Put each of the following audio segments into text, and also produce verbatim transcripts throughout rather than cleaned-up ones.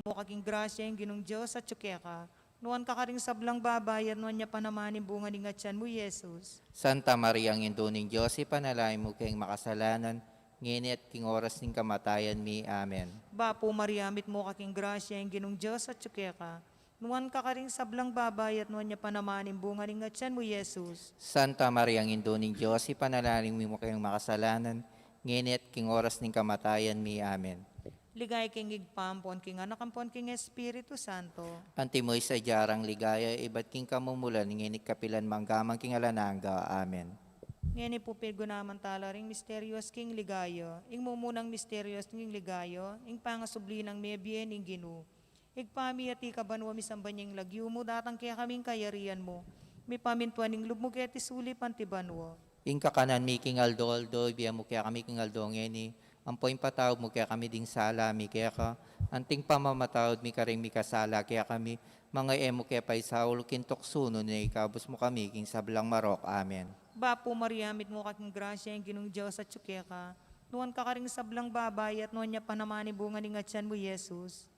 mu ka king grasya, ing Ginung Dios atyu keka. Nuan ka karing sablang babai, at nuan ya pa naman ing bunga ning atyan mu, Jesus. Santa Maria, Indu ning Dios, ipanalangin mu keng makasalanan, ngeni at king oras ning kamatayan mi. Amen. Bapu Maria, mitmu ka king grasya, ing Ginung Dios atyu keka. Nuan ka karing sablang babai, at nuan ya pa naman ing bunga ning atyan mu, Jesus. Santa Maria, Indu ning Dios, ipanalangin mu keng makasalanan, ngeni at king oras ning kamatayan mi. Amen. Ligaya king Ibpa, ampon king Anak, ampon king Espiritu Santo. Antimo ing sadya rang ligaya, ibat king kamumulan, ngeni at kapilan man, angga man king alang angga. Amen. Ngeni pu, piganakan tala ring misterios king ligaya. Ing mumunang misterios king ligaya, ing pangasubli nang mebie ning Ginu. Ibpa mi, atiu ka banua, misamban ya ing lagyu mu, datang kekami ing kayarian mu, mipamintuan ing lub mu keti sulip anti banua. Ing kakanan mi king aldo-aldo, ibie mu kekami king aldo ngeni, ampo ipatawad mu kekami ding sala mi keka, anti ing pamamatawad mi karing mikasala kekami, manga e mu ke paisaul king tuksu, nune ikabus mu kami king sablang marok. Amen. Bapu Maria, mitmu ka king grasya, ing Ginung Dios atyu keka. Nuan ka karing sablang babai, at nuan ya pa naman ing bunga ning atyan mu, Jesus.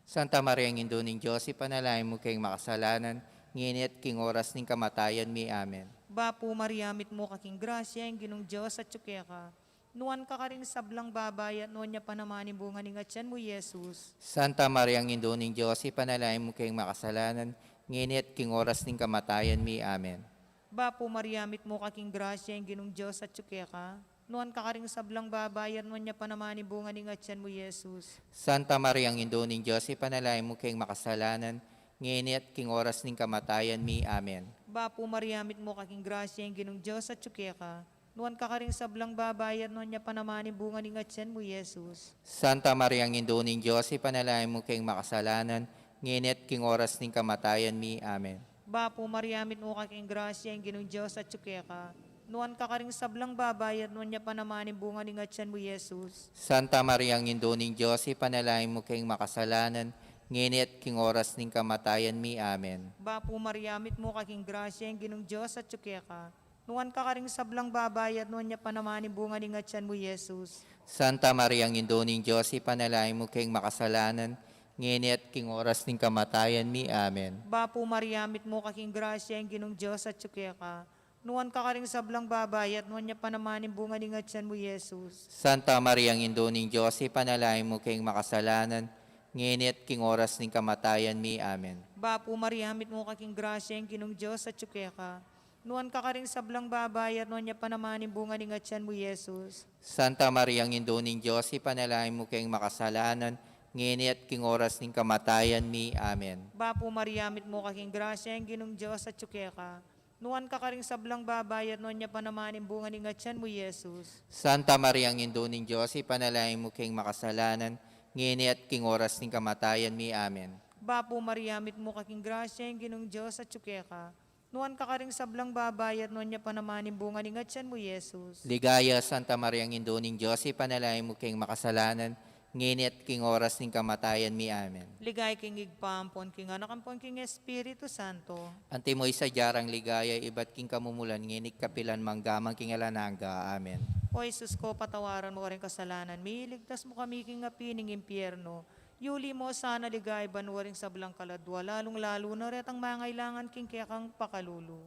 Santa Maria, Indu ning Dios, ipanalangin mu keng makasalanan, ngeni at king oras ning kamatayan mi. Amen. Bapu Maria, mitmu ka king grasya, ing Ginung Dios atyu keka. Nuan ka karing sablang babai, at nuan ya pa naman ing bunga ning atyan mu, Jesus. Santa Maria, Indu ning Dios, ipanalangin mu keng makasalanan, ngeni at king oras ning kamatayan mi. Amen. Bapu Maria, mitmu ka king grasya, ing Ginung Dios atyu keka. Nuan ka karing sablang babai, at nuan ya pa naman ing bunga ning atyan mu, Jesus. Santa Maria, Indu ning Dios, ipanalangin mu keng makasalanan, ngeni at king oras ning kamatayan mi. Amen. Bapu Maria, mitmu ka king grasya, ing Ginung Dios atyu keka. Nuan ka karing sablang babai, at nuan ya pa naman ing bunga ning atyan mu, Jesus. Santa Maria, Indu ning Dios, ipanalangin mu keng makasalanan, ngeni at king oras ning kamatayan mi. Amen. Bapu Maria, mitmu ka king grasya, ing Ginung Dios atyu keka. Nuan ka karing sablang babai, at nuan ya pa naman ing bunga ning atyan mu, Jesus. Santa Maria, Indu ning Dios, ipanalangin mu keng makasalanan, ngeni at king oras ning kamatayan mi. Amen. Bapu Maria, mitmu ka king grasya, ing Ginung Dios atyu keka. Nuan ka karing sablang babai, at nuan ya pa naman ing bunga ning atyan mu, Jesus. Santa Maria, Indu ning Dios, ipanalangin mu keng makasalanan, ngeni at king oras ning kamatayan mi. Amen. Bapu Maria, mitmu ka king grasya, ing Ginung Dios atyu keka. Nuan ka karing sablang babai, at nuan ya pa naman ing bunga ning atyan mu, Jesus. Santa Maria, Indu ning Dios, ipanalangin mu keng makasalanan, ngeni at king oras ning kamatayan mi. Amen. Bapu Maria, mitmu ka king grasya, ing Ginung Dios atyu keka. Nuan ka karing sablang babai, at nuan ya pa naman ing bunga ning atyan mu, Jesus. Santa Maria, Indu ning Dios, ipanalangin mu keng makasalanan, ngeni at king oras ning kamatayan mi. Amen. Bapu Maria, mitmu ka king grasya, ing Ginung Dios atyu keka. Nuan ka karing sablang babai, at nuan ya pa naman ing bunga ning atyan mu, Jesus. Santa Maria, Indu ning Dios, ipanalangin mu keng makasalanan, ngeni at king oras ning kamatayan mi. Amen. Bapu Maria, mitmu ka king grasya, ing Ginung Dios atyu keka. Nuan ka karing sablang babai, at nuan ya pa naman ing bunga ning atyan mu, Jesus. Ligaya, Santa Maria, Indu ning Dios, ipanalangin mu keng makasalanan, ngeni at king oras ning kamatayan mi. Amen. Ligaya king Ibpa, ampon king Anak, ampon king Espiritu Santo. Antimo ing sadya rang ligaya, ibat king kamumulan, ngeni at kapilan man, angga man king alang angga. Amen. O Jesus ku, patawaran mu karing kasalanan mi, iligtas mu kami king api ning impyerno, yuli mu sana king banua ring sablang kaladua, lalung-lalu na retang mangailangan king kekang pakalulu.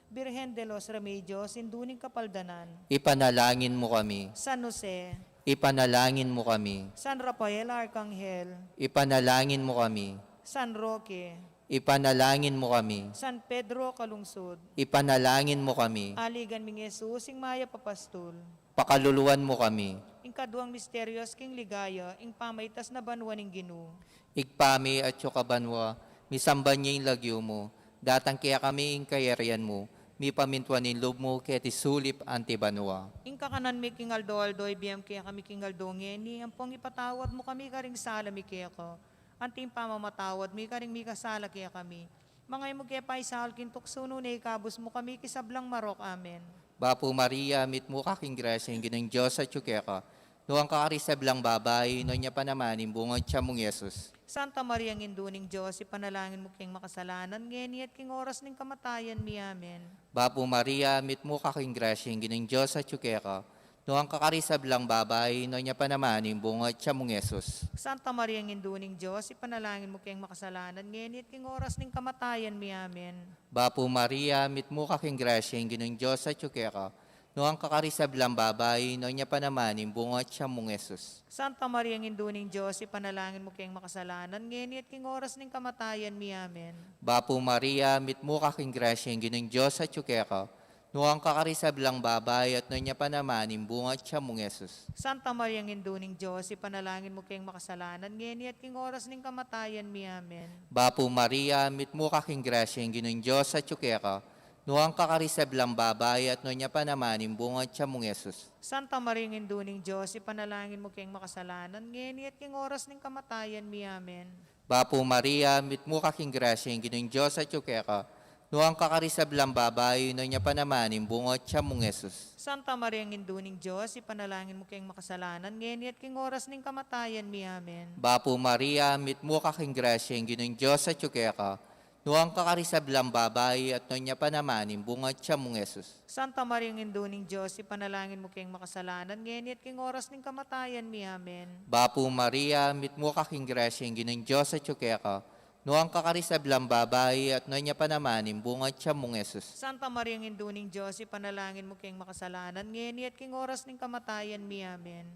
Birhen de los Remedios, Indu ning Kapaldanan. Ipanalangin mu kami. San Jose. Ipanalangin mu kami. San Rafael Arkanghel. Ipanalangin mu kami. San Roque. Ipanalangin mu kami. San Pedro Calungsod. Ipanalangin mu kami. Aligan ming Jesus, ing mayap a pastul. Pakaluluan mu kami. Ing kaduang misterios king ligaya, ing pamaitas na banua ning Ginu. Ibpa mi, atyu ka banua, misamban ya ing lagyu mu, datang kekami ing kayarian mu, mipamintuan ing lub mu keti sulip anti banua. Ing kakanan mi king aldo-aldo, ibie mu kekami king aldo ngeni, ampon ipatawad mu kami karing sala mi keka, anti ing pamamatawad mi karing mikasala kekami. Manga e mu ke paisaul king tuksu, nune ikabus mu kami king sablang marok. Amen. Bapu Maria, mitmu ka king grasya, ing Ginung Dios atyu keka. Nuan ka karing sablang babai, nuan ya pa naman ing bunga ning tiyan mung Jesus. Santa Maria, Indu ning Dios, ipanalangin mu keng makasalanan, ngeni at king oras ning kamatayan mi. Amen. Bapu Maria, mitmu ka king grasya, ing Ginung Dios atyu keka. Nuan ka karing sablang babai, nuan ya pa naman ing bunga ning tiyan mung Jesus. Santa Maria, Indu ning Dios, ipanalangin mu keng makasalanan, ngeni at king oras ning kamatayan mi. Amen. Bapu Maria, mitmu ka king grasya, ing Ginung Dios atyu keka. Nuan ka karing sablang babai, nuan ya pa naman ing bunga ning tiyan mung Jesus. Santa Maria, Indu ning Dios, ipanalangin mu keng makasalanan, ngeni at king oras ning kamatayan mi. Amen. Bapu Maria, mitmu ka king grasya, ing Ginung Dios atyu keka. Nuan ka karing sablang babai, at nuan ya pa naman ing bunga ning tiyan mung Jesus. Santa Maria, Indu ning Dios, ipanalangin mu keng makasalanan, ngeni at king oras ning kamatayan mi. Amen. Bapu Maria, mitmu ka king grasya, ing Ginung Dios atyu keka. Nuan ka karing sablang babai, at nuan ya pa naman ing bunga ning tiyan mung Jesus. Santa Maria, Indu ning Dios, ipanalangin mu keng makasalanan, ngeni at king oras ning kamatayan mi. Amen. Bapu Maria, mitmu ka king grasya, ing Ginung Dios atyu keka. Nuan ka karing sablang babai, nuan ya pa naman ing bunga ning tiyan mung Jesus. Santa Maria, Indu ning Dios, ipanalangin mu keng makasalanan, ngeni at king oras ning kamatayan mi. Amen. Bapu Maria, mitmu ka king grasya, ing Ginung Dios atyu keka. Nuan ka karing sablang babai, at nuan ya pa naman ing bunga ning tiyan mung Jesus. Santa Maria, Indu ning Dios, ipanalangin mu keng makasalanan, ngeni at king oras ning kamatayan mi. Amen. Bapu Maria, mitmu ka king grasya, ing Ginung Dios atyu keka. Nuan ka karing sablang babai, at nuan ya pa naman ing bunga ning tiyan mung Jesus. Santa Maria, Indu ning Dios, ipanalangin mu keng makasalanan, ngeni at king oras ning kamatayan mi. Amen.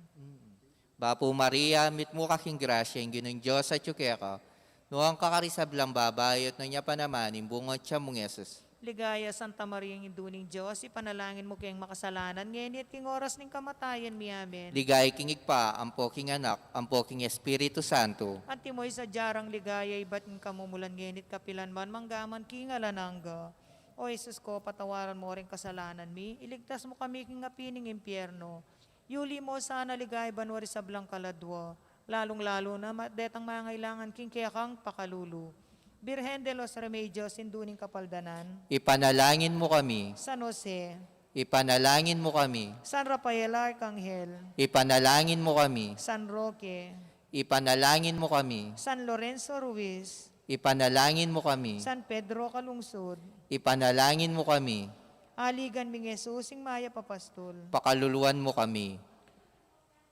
Bapu Maria, mitmu ka king grasya, ing Ginung Dios atyu keka. Nuan ka karing sablang babai, at nuan ya pa naman ing bunga ning tiyan mung Jesus. Ligaya, Santa Maria, Indu ning Dios, ipanalangin mu keng makasalanan, ngeni at king oras ning kamatayan mi. Amen. Ligaya king Ibpa, ampo king Anak, ampo king Espiritu Santo. Antimo ing sadya rang ligaya, ibat king kamumulan, ngeni at kapilan man, mangga man king alang angga. O Jesus ko, patawaran mu ring kasalanan mi, iligtas mu kami king api ning impyerno. Yuli mu sana king banua ring sablang kaladua, lalung-lalu na ma-, detang mangailangan king kekang pakalulu. Birhen de los Remedios, Indu ning Kapaldanan. Ipanalangin mu kami. San Jose. Ipanalangin mu kami. San Rafael Arcangel. Ipanalangin mu kami. San Roque. Ipanalangin mu kami. San Lorenzo Ruiz. Ipanalangin mu kami. San Pedro Calungsod. Ipanalangin mu kami. Aligan ming Jesus, ing mayap a pastul. Pakaluluan mu kami.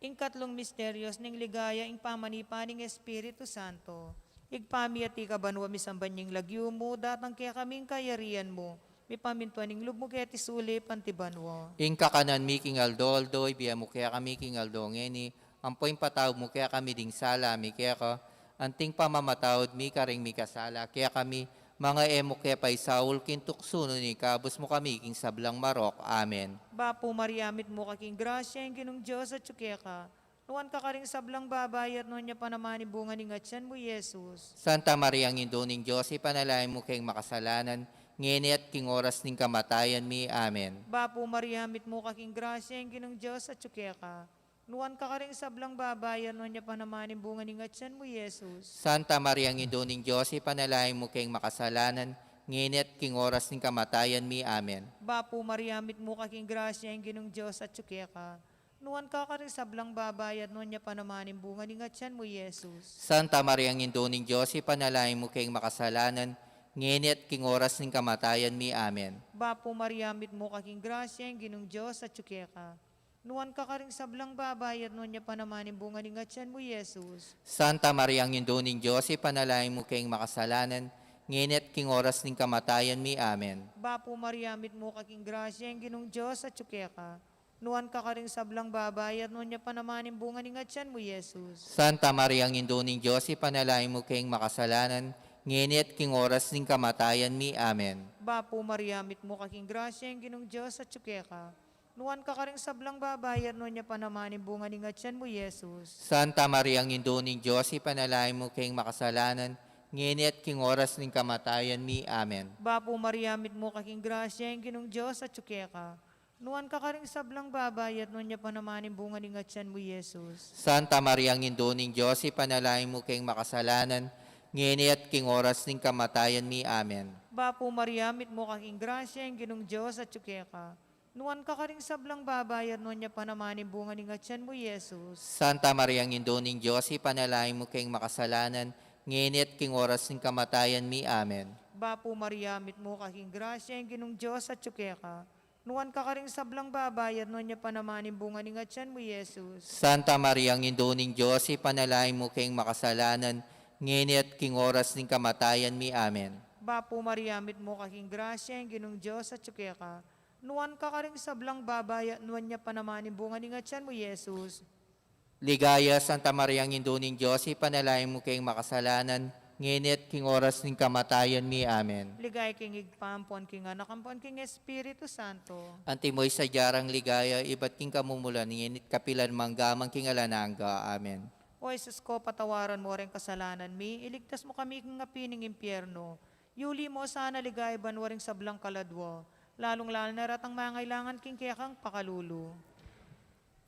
Ing katlung misteryos ning ligaya, ing pamanipa ning Espiritu Santo. Ibpa mi, atiu ka banua, misamban ya ing lagyu mu, datang kekami ing kayarian mu, mipamintuan ing lub mu keti sulip anti banua. Ing kakanan mi king aldo-aldo, ibie mu kekami king aldo ngeni, ampo ipatawad mu kekami ding sala mi keka, anti ing pamamatawad mi karing mikasala kekami, manga e mu ke paisaul king tuksu, nune ikabus mu kami king sablang marok. Amen. Bapu Maria, mitmu ka king grasya, ing Ginung Dios atyu keka. Nuan ka karing sablang babai, at nuan ya pa naman ing bunga ning atian mu, Jesus. Santa Maria, Indu ning Dios, ipanalangin mu keng makasalanan, ngeni at king oras ning kamatayan mi. Amen. Bapu Maria, mitmu ka king grasya, ing Ginung Dios atyu keka. Nuan ka karing sablang babai, at nuan ya pa naman ing bunga ning atian mu, Jesus. Santa Maria, Indu ning Dios, ipanalangin mu keng makasalanan, ngeni at king oras ning kamatayan mi. Amen. Bapu Maria, mitmu ka king grasya, ing Ginung Dios atyu keka. Nuan ka karing sablang babai, at nuan ya pa naman ing bunga ning atian mu, Jesus. Santa Maria, Indu ning Dios, ipanalangin mu keng makasalanan, ngeni at king oras ning kamatayan mi. Amen. Bapu Maria, mitmu ka king grasya, ing Ginung Dios atyu keka. Nuan ka karing sablang babai, at nuan ya pa naman ing bunga ning atian mu, Jesus. Santa Maria, Indu ning Dios, ipanalangin mu keng makasalanan, ngeni at king oras ning kamatayan mi. Amen. Bapu Maria, mitmu ka king grasya, ing Ginung Dios atyu keka. Nuan ka karing sablang babai, at nuan ya pa naman ing bunga ning atian mu, Jesus. Santa Maria, Indu ning Dios, ipanalangin mu keng makasalanan, ngeni at king oras ning kamatayan mi. Amen. Bapu Maria, mitmu ka king grasya, ing Ginung Dios atyu keka. Nuan ka karing sablang babai, at nuan ya pa naman ing bunga ning atian mu, Jesus. Santa Maria, Indu ning Dios, ipanalangin mu keng makasalanan, ngeni at king oras ning kamatayan mi. Amen. Bapu Maria, mitmu ka king grasya, ing Ginung Dios atyu keka. Nuan ka karing sablang babai, at nuan ya pa naman ing bunga ning atian mu, Jesus. Santa Maria, Indu ning Dios, ipanalangin mu keng makasalanan, ngeni at king oras ning kamatayan mi. Amen. Bapu Maria, mitmu ka king grasya, ing Ginung Dios atyu keka. Nuan ka karing sablang babai, at nuan ya pa naman ing bunga ning atian mu, Jesus. Santa Maria, Indu ning Dios, ipanalangin mu keng makasalanan, ngeni at king oras ning kamatayan mi. Amen. Bapu Maria, mitmu ka king grasya, ing Ginung Dios atyu keka. Nuan ka karing sablang babai, at nuan ya pa naman ing bunga ning atian mu, Jesus. Santa Maria, Indu ning Dios, ipanalangin mu keng makasalanan, ngeni at king oras ning kamatayan mi. Amen. Bapu Maria, mitmu ka king grasya, ing Ginung Dios atyu keka. Nuan ka karing sablang babai, at nuan ya pa naman ing bunga ning atian mu, Jesus. Ligaya, Santa Maria, Indu ning Dios, ipanalangin mu keng makasalanan, ngeni at king oras ning kamatayan mi. Amen. Ligaya king Ibpa, ampon king Anak, ampon king Espiritu Santo. Antimo ing sadya rang ligaya, ibat king kamumulan, ngeni at kapilan man, angga man king alang angga. Amen. O Jesus ko, patawaran mu reng kasalanan mi, iligtas mu kami king api ning impyerno, yuli mu sana king ligaya banua ring sablang kaladua, lalung-lalu na retang mangailangan king kekang pakalulu.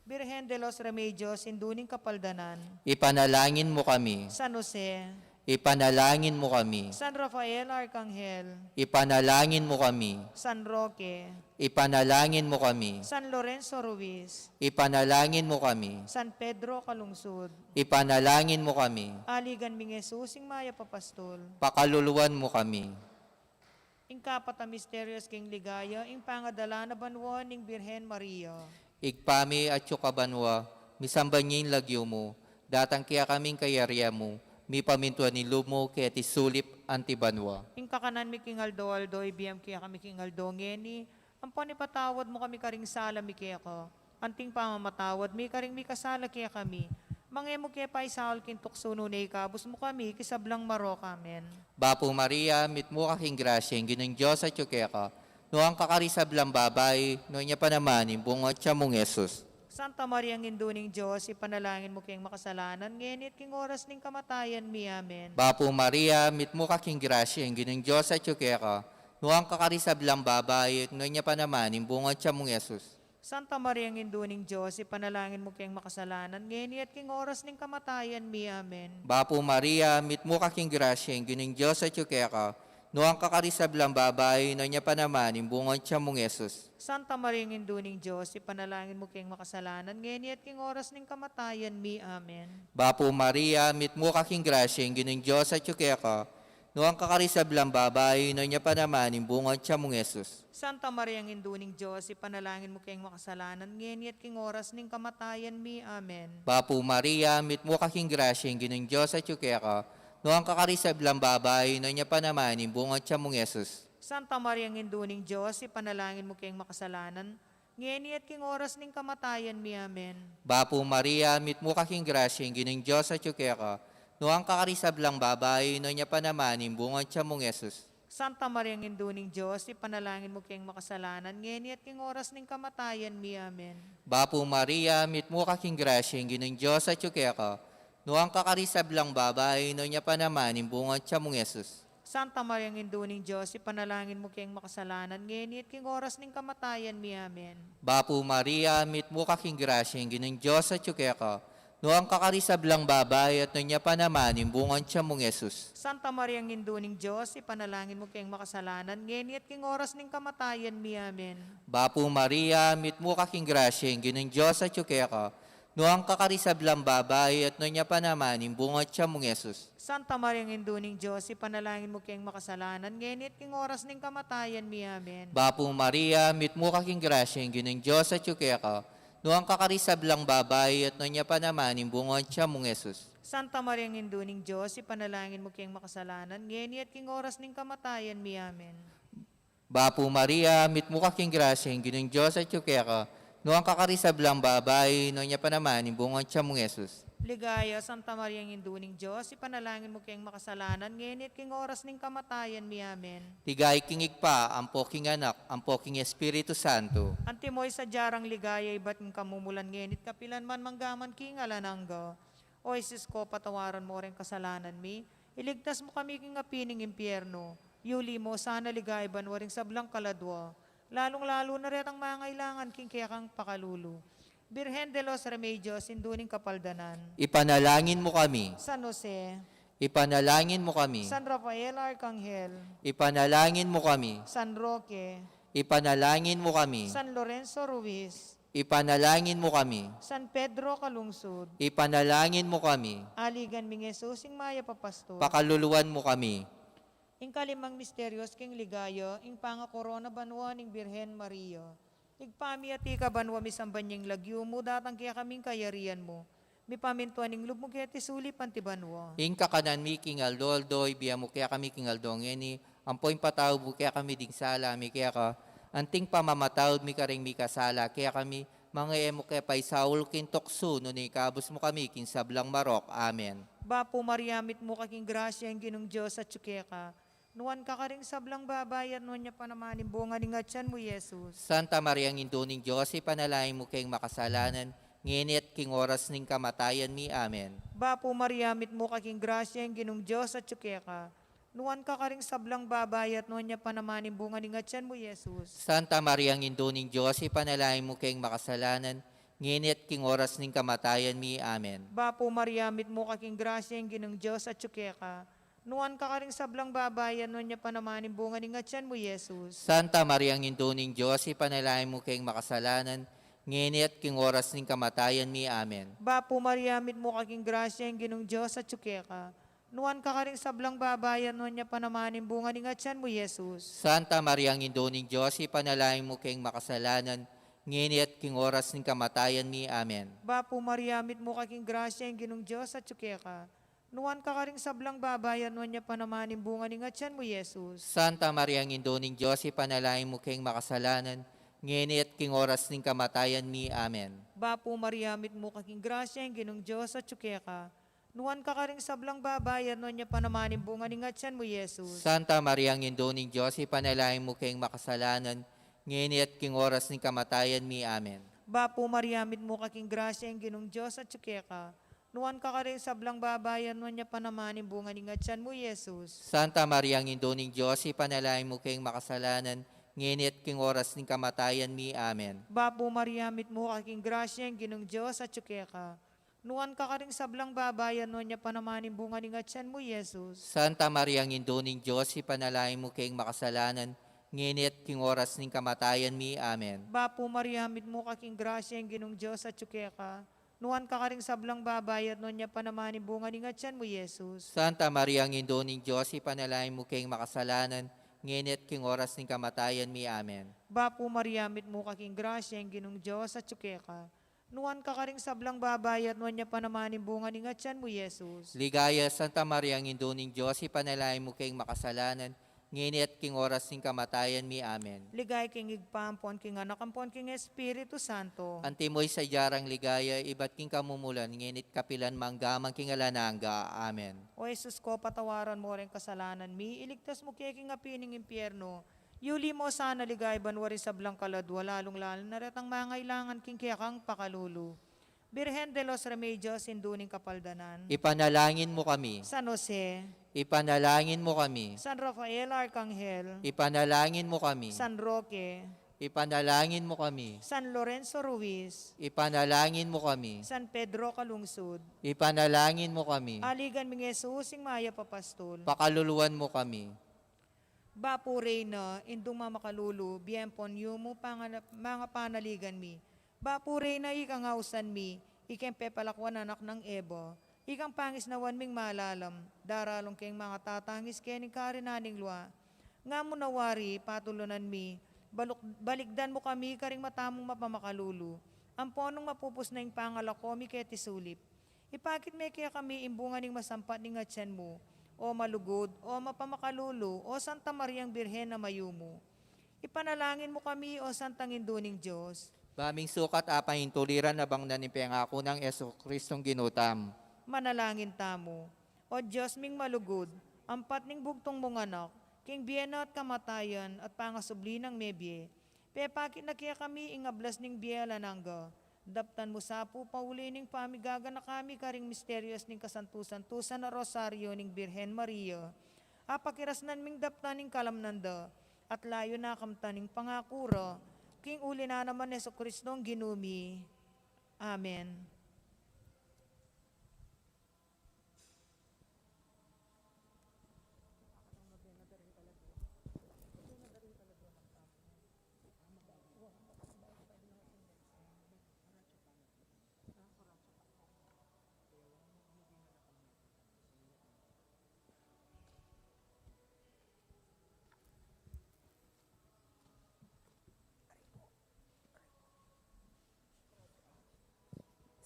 Birhen de los Remedios, Indu ning Kapaldanan. Ipanalangin mu kami. San Jose. Ipanalangin mu kami. San Rafael Arkanghel. Ipanalangin mu kami. San Roque. Ipanalangin mu kami. San Lorenzo Ruiz. Ipanalangin mu kami. San Pedro Calungsod. Ipanalangin mu kami. Aligan ming Jesus, ing mayap a pastol. Pakaluluan mu kami. Ing kapat a misteryos king ligaya, ing pangadala na banua ning Birhen Maria. Ibpa mi, atyu ka banua, misamban ya ing lagyu mu, datang kekami ing kayarian mu, mipamintuan ing lub mu keti sulip anti banua. Ing kakanan mi king aldo-aldo, ibie mu kekami king aldo ngeni, ampon ipatawad mu kami karing sala mi keka, anting pamamatawad mi karing mikasala kekami. Manga e mu ke paisaul king tuksu, nune ikabus mu kami king sablang marok. Amen. Bapu Maria, mitmu ka king grasya, ing Ginung Dios atyu keka. Nuan ka karing sablang babai, nuan ya pa naman ing bunga ning atian mung Jesus. Santa Maria, Indu ning Dios, ipanalangin mu keng makasalanan, ngeni at king oras ning kamatayan mi. Amen. Bapu Maria, mitmu ka king grasya, ing Ginung Dios atyu keka. Nuan ka karing sablang babai, at nuan ya pa naman ing bunga ning atian mung Jesus. Santa Maria, Indu ning Dios, ipanalangin mu keng makasalanan, ngeni at king oras ning kamatayan mi. Amen. Bapu Maria, mitmu ka king grasya, ing Ginung Dios atyu keka. Nuan ka karing sablang babai, nuan ya pa naman ing bunga ning atian mung Jesus. Santa Maria, Indu ning Dios, ipanalangin mu keng makasalanan, ngeni at king oras ning kamatayan mi. Amen. Bapu Maria, mitmu ka king grasya, ing Ginung Dios atyu keka. Nuan ka karing sablang babai, nuan ya pa naman ing bunga ning atian mung Jesus. Santa Maria, Indu ning Dios, ipanalangin mu keng makasalanan, ngeni at king oras ning kamatayan mi. Amen. Bapu Maria, mitmu ka king grasya, ing Ginung Dios atyu keka. Nuan ka karing sablang babai, nuan ya pa naman ing bunga ning atian mung Jesus. Santa Maria, Indu ning Dios, ipanalangin mu keng makasalanan, ngeni at king oras ning kamatayan mi. Amen. Bapu Maria, mitmu ka king grasya, ing Ginung Dios atyu keka. Nuan ka karing sablang babai, nuan ya pa naman ing bunga ning atian mung Jesus. Santa Maria, Indu ning Dios, ipanalangin mu keng makasalanan, ngeni at king oras ning kamatayan mi. Amen. Bapu Maria, mitmu ka king grasya, ing Ginung Dios atyu keka. Nuan ka karing sablang babai, nuan ya pa naman ing bunga ning atian mung Jesus. Santa Maria, Indu ning Dios, ipanalangin mu keng makasalanan, ngeni at king oras ning kamatayan mi. Amen. Bapu Maria, mitmu ka king grasya, ing Ginung Dios atyu keka. Nuan ka karing sablang babai, at nuan ya pa naman ing bunga ning atian mung Jesus. Santa Maria, Indu ning Dios, ipanalangin mu keng makasalanan, ngeni at king oras ning kamatayan mi. Amen. Bapu Maria, mitmu ka king grasya, ing Ginung Dios atyu keka. Nuan ka karing sablang babai, at nuan ya pa naman ing bunga ning atian mung Jesus. Santa Maria, Indu ning Dios, ipanalangin mu keng makasalanan, ngeni at king oras ning kamatayan mi. Amen. Bapu Maria, mitmu ka king grasya, ing Ginung Dios atyu keka. Nuan ka karing sablang babai, at nuan ya pa naman ing bunga ning atian mung Jesus. Santa Maria, Indu ning Dios, ipanalangin mu keng makasalanan, ngeni at king oras ning kamatayan mi. Amen. Bapu Maria, mitmu ka king grasya, ing Ginung Dios atyu keka. Nuan ka karing sablang babai, nuan ya pa naman ing bunga ning atian mung Jesus. Ligaya, Santa Maria, Indu ning Dios, ipanalangin mu keng makasalanan, ngeni at king oras ning kamatayan mi. Amen. Ligaya king Ibpa, ampo king Anak, ampo king Espiritu Santo. Antimo ing sadya rang ligaya, ibat king kamumulan, ngeni at kapilan man, mangga man king alang angga. O Jesus ko, patawaran mu reng kasalanan mi, iligtas mu kami king api ning impyerno, yuli mu sana king ligaya banua ring sablang kaladua, lalung-lalu na retang mangailangan king kekang pakalulu. Birhen de los Remedios, Indu ning Kapaldanan. Ipanalangin mu kami. San Jose. Ipanalangin mu kami. San Rafael Arkanghel. Ipanalangin mu kami. San Roque. Ipanalangin mu kami. San Lorenzo Ruiz. Ipanalangin mu kami. San Pedro Calungsod. Ipanalangin mu kami. Aligan ming Jesus, ing mayap a pastor. Pakaluluan mu kami. Ing kalimang misteryos king ligaya, ing pangakorona banua ning Birhen Maria. Ibpa mi, atiu ka banua, misamban ya ing lagyu mu, datang kekami ing kayarian mu, mipamintuan ing lub mu keti sulip anti banua. Ing kakanan mi king aldo-aldo, ibie mu kekami king aldo ngeni, ampo ipatawad mu kekami ding sala mi keka, anti ing pamamatawad mi karing mikasala kekami, manga e mu ke paisaul king tuksu, nune ikabus mu kami king sablang marok. Amen. Bapu Maria, mitmu ka king grasya, ing Ginung Dios atyu keka. Nuan ka karing sablang babai, at nuan ya pa naman ing bunga ning atyan mu, Jesus. Santa Maria, Indu ning Dios, ipanalangin mu keng makasalanan, ngeni at king oras ning kamatayan mi. Amen. Bapu Maria, mitmu ka king grasya, ing Ginung Dios atyu keka. Nuan ka karing sablang babai, at nuan ya pa naman ing bunga ning atyan mu, Jesus. Santa Maria, Indu ning Dios, ipanalangin mu keng makasalanan, ngeni at king oras ning kamatayan mi. Amen. Bapu Maria, mitmu ka king grasya, ing Ginung Dios atyu keka. Nuan ka karing sablang babai, at nuan ya pa naman ing bunga ning atyan mu, Jesus. Santa Maria, Indu ning Dios, ipanalangin mu keng makasalanan, ngeni at king oras ning kamatayan mi. Amen. Bapu Maria, mitmu ka king grasya, ing Ginung Dios atyu keka. Nuan ka karing sablang babai, at nuan ya pa naman ing bunga ning atyan mu, Jesus. Santa Maria, Indu ning Dios, ipanalangin mu keng makasalanan, ngeni at king oras ning kamatayan mi. Amen. Bapu Maria, mitmu ka king grasya, ing Ginung Dios atyu keka. Nuan ka karing sablang babai, at nuan ya pa naman ing bunga ning atyan mu, Jesus. Santa Maria, Indu ning Dios, ipanalangin mu keng makasalanan, ngeni at king oras ning kamatayan mi. Amen. Bapu Maria, mitmu ka king grasya, ing Ginung Dios atyu keka. Nuan ka karing sablang babai, at nuan ya pa naman ing bunga ning atyan mu, Jesus. Santa Maria, Indu ning Dios, ipanalangin mu keng makasalanan, ngeni at king oras ning kamatayan mi. Amen. Bapu Maria, mitmu ka king grasya, ing Ginung Dios atyu keka. Nuan ka karing sablang babai, at nuan ya pa naman ing bunga ning atyan mu, Jesus. Santa Maria, Indu ning Dios, ipanalangin mu keng makasalanan, ngeni at king oras ning kamatayan mi. Amen. Bapu Maria, mitmu ka king grasya, ing Ginung Dios atyu keka. Nuan ka karing sablang babai, at nuan ya pa naman ing bunga ning atyan mu, Jesus. Santa Maria, Indu ning Dios, ipanalangin mu keng makasalanan, ngeni at king oras ning kamatayan mi. Amen. Bapu Maria, mitmu ka king grasya, ing Ginung Dios atyu keka. Nuan ka karing sablang babai, at nuan ya pa naman ing bunga ning atyan mu, Jesus. Santa Maria, Indu ning Dios, ipanalangin mu keng makasalanan, ngeni at king oras ning kamatayan mi. Amen. Bapu Maria, mitmu ka king grasya, ing Ginung Dios atyu keka. Nuan ka karing sablang babai, at nuan ya pa naman ing bunga ning atyan mu, Jesus. Ligaya, Santa Maria, Indu ning Dios, ipanalangin mu keng makasalanan, ngeni at king oras ning kamatayan mi. Amen. Ligaya king Ibpa, ampon king Anak, ampon king Espiritu Santo. Antimo ing sadya rang ligaya, ibat king kamumulan, ngeni at kapilan man, angga man king alang angga. Amen. O Jesus ko, patawaran mu ring kasalanan mi, iligtas mu ke king api ning impyerno, yuli mu sana king banua ring sablang kaladua, lalung-lalu na retang mangailangan king kekang pakalulu. Birhen de los Remedios, Indu ning Kapaldanan. Ipanalangin mu kami. San Jose. Ipanalangin mu kami. San Rafael Arkanghel. Ipanalangin mu kami. San Roque. Ipanalangin mu kami. San Lorenzo Ruiz. Ipanalangin mu kami. San Pedro Calungsod. Ipanalangin mu kami. Aligan ming Jesus, ing mayap a pastol. Pakaluluan mu kami. Bapu Reyna, Indung mamakalulu, bie ampon yumu, pangana-, mangapanaligan mi. Bapu Reyna, ikang ausan mi, ikeng pepalakuan anak nang Eva, ikang pangisnawan ming malalam, daralung keng mangatatangis keni king karinan ning lua. Nga mu na wari, patulunan mi, baluk-, balikdan mu kami karing mata mung mapamakalulu, ampon nung mapupus na ing pangalako mi keti sulip. Ipakit me kekami ing bunga ning masampat ning atyan mu, O malugud, O mapamakalulu, O Santa Mariang Birhen a mayumu. Ipanalangin mu kami, O Santang Indu ning Dios. Ba ming sukat apahintuliran abang na ning pengaku nang Jesucristong Ginu tamu. Manalangin tamu. O Dios ming malugud, ampat ning bugtung mung Anak, king bie na at kamatayan at pangasubli nang mebie, pepakit na kekami ing ablas ning bie alang angga. Daptan mu sa pu pauli ning pamigaganaka mi karing misterios ning kasantu-santusan a Rosario ning Birhen Maria. Apakirasnan ming daptan ing kalamnan da, at layun na kamtan ing pangaku ra, king uli na naman Jesucristong Ginu mi. Amen.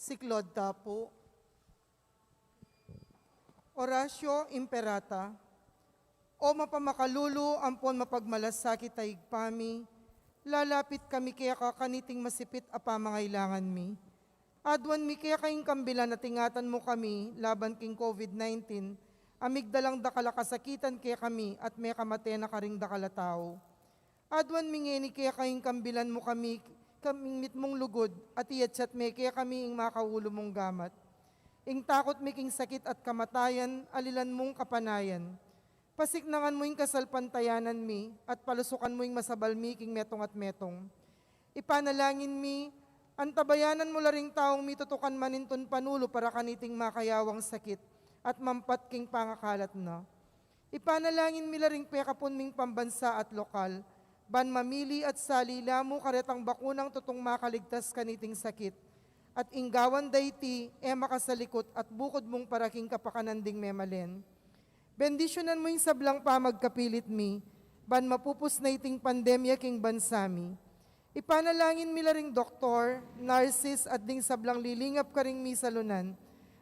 Siklaud ta pu. Oratio Imperata. O mapamakalulu ampon mapagmalasakit a Ibpa mi, lalapit kami keka kaniting masipit a pamangailangan mi. Aduan mi keka ing kambilan at ingatan mu kami laban king COVID nineteen, a migdalang dakal a kasakitan kekami at mekamate na karing dakal a tau. Aduan mi ngeni keka ing kambilan mu kami, kaming mitmung lugud, at iyatsat me kekami ing makaulu mung gamat. Ing takut mi king sakit at kamatayan, alilan mung kapanayan. Pasiknangan mu ing kasalpantayanan mi, at palusukan mu ing masabal mi king metung at metung. Ipanalangin mi, antabayanan mu la ring taung mitutukan manintun panulu para kaniting makayawang sakit, at mampat king pangakalat na. Ipanalangin mi la ring pekapun ming pambansa at lokal, ban mamili at salila mu karetang bakunang tutung makaligtas kaniting sakit, at ing gawan da iti, e makasalikut at bukud mung para king kapakanan ding memalen. Bendisyunan mu ing sablang pamagkapilit mi, ban mapupus na iting pandemya king bansa mi. Ipanalangin mi la ring doktor, narsis, at ding sablang lilingap karing misalunan,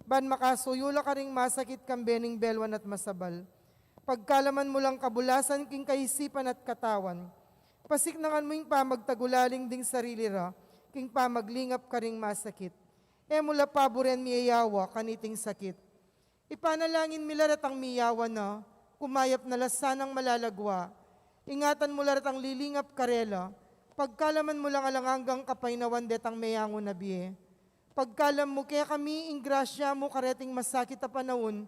ban makasuyu la karing masakit kambe ning belwan at masabal. Pagkalaman mu lang kabulasan king kaisipan at katawan. Pasiknangan mu ing pamagtagulaling ding sarili ra, king pamaglingap karing masakit. E mu la paburen miyayawa kaniting sakit. Ipanalangin mi la retang miyawa na, kumayap na la sanang malalagwa. Ingatan mu la retang lilingap karela, pagkalaman mu lang alang anggang kapaynawan detang meyangu na bie. Pagkalam mu kekami ing grasya mu kareting masakit a panaun,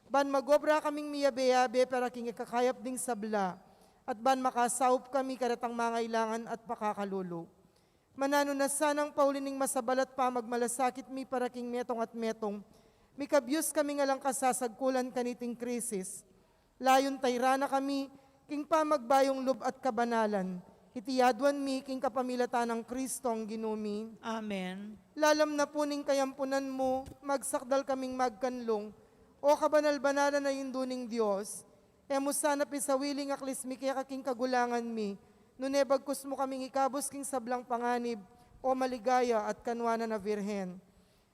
ban magobra kaming miyabe-yabe para king ikakayap ding sabla, at ban makasaup kami karetang mangailangan at pakakalulu. Mananu na sanang pauli ning masabal at pamagmalasakit mi para king metung at metung, mikabyus kaming alang kasasagkulan kaniting krisis. Layun tayran na kami king pamagbayung lub at kabanalan. Iti aduan mi king kapamilatan nang Kristong Ginu mi. Amen. Lalam na pu ning kayampunan mu, magsakdal kaming magkanlung, O kabanal-banalan a Indu ning Dios. E mu sana pisawili ing aklis mi keka king kagulangan mi, nune bagkus mu kaming ikabus king sablang panganib, O maligaya at kanuanan a Virgen.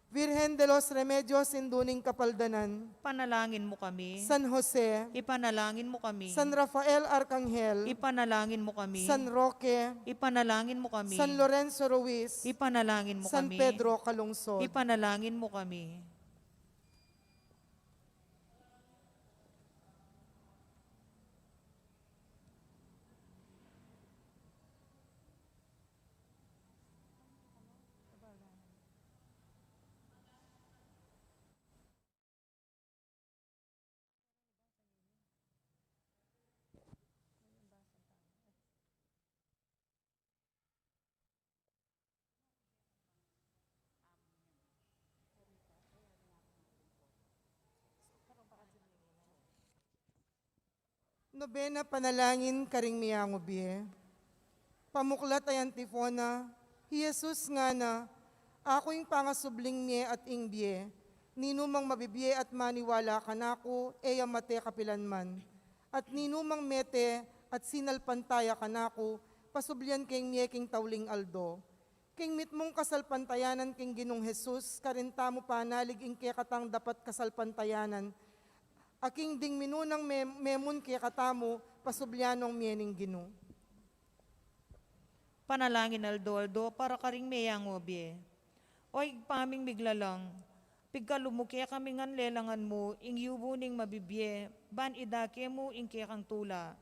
Virgen de los Remedios, Indu ning Kapaldanan. Panalangin mu kami. San Jose. Ipanalangin mu kami. San Rafael Arkanghel. Ipanalangin mu kami. San Roque. Ipanalangin mu kami. San Lorenzo Ruiz. Ipanalangin mu San kami. Pedro Calungsod. Ipanalangin mu kami. Nobena, panalangin karing meyangu bie. Pamuklat a antifona. I Jesus ngana, Aku ing pangasubling mie at ing bie. Ninumang mabibie at maniwala kanaku, e ya mate kapilanman. At ninumang mete at sinalpantaya kanaku, pasublian keng mie king tauling aldo. King mitmung kasalpantayanan king Ginung Jesus, karin tamu panalig ing kekatang dapat kasalpantayanan, a king ding minunang me-, memun kekatamu, pasublian nong mie ning Ginu. Panalangin aldo-aldo para karing meyangu a bie. O Ibpa ming miglalang, pigkalub mu kekami ngan lelangan mu ing yubu ning mabibie, ban idake mu ing kekang tula.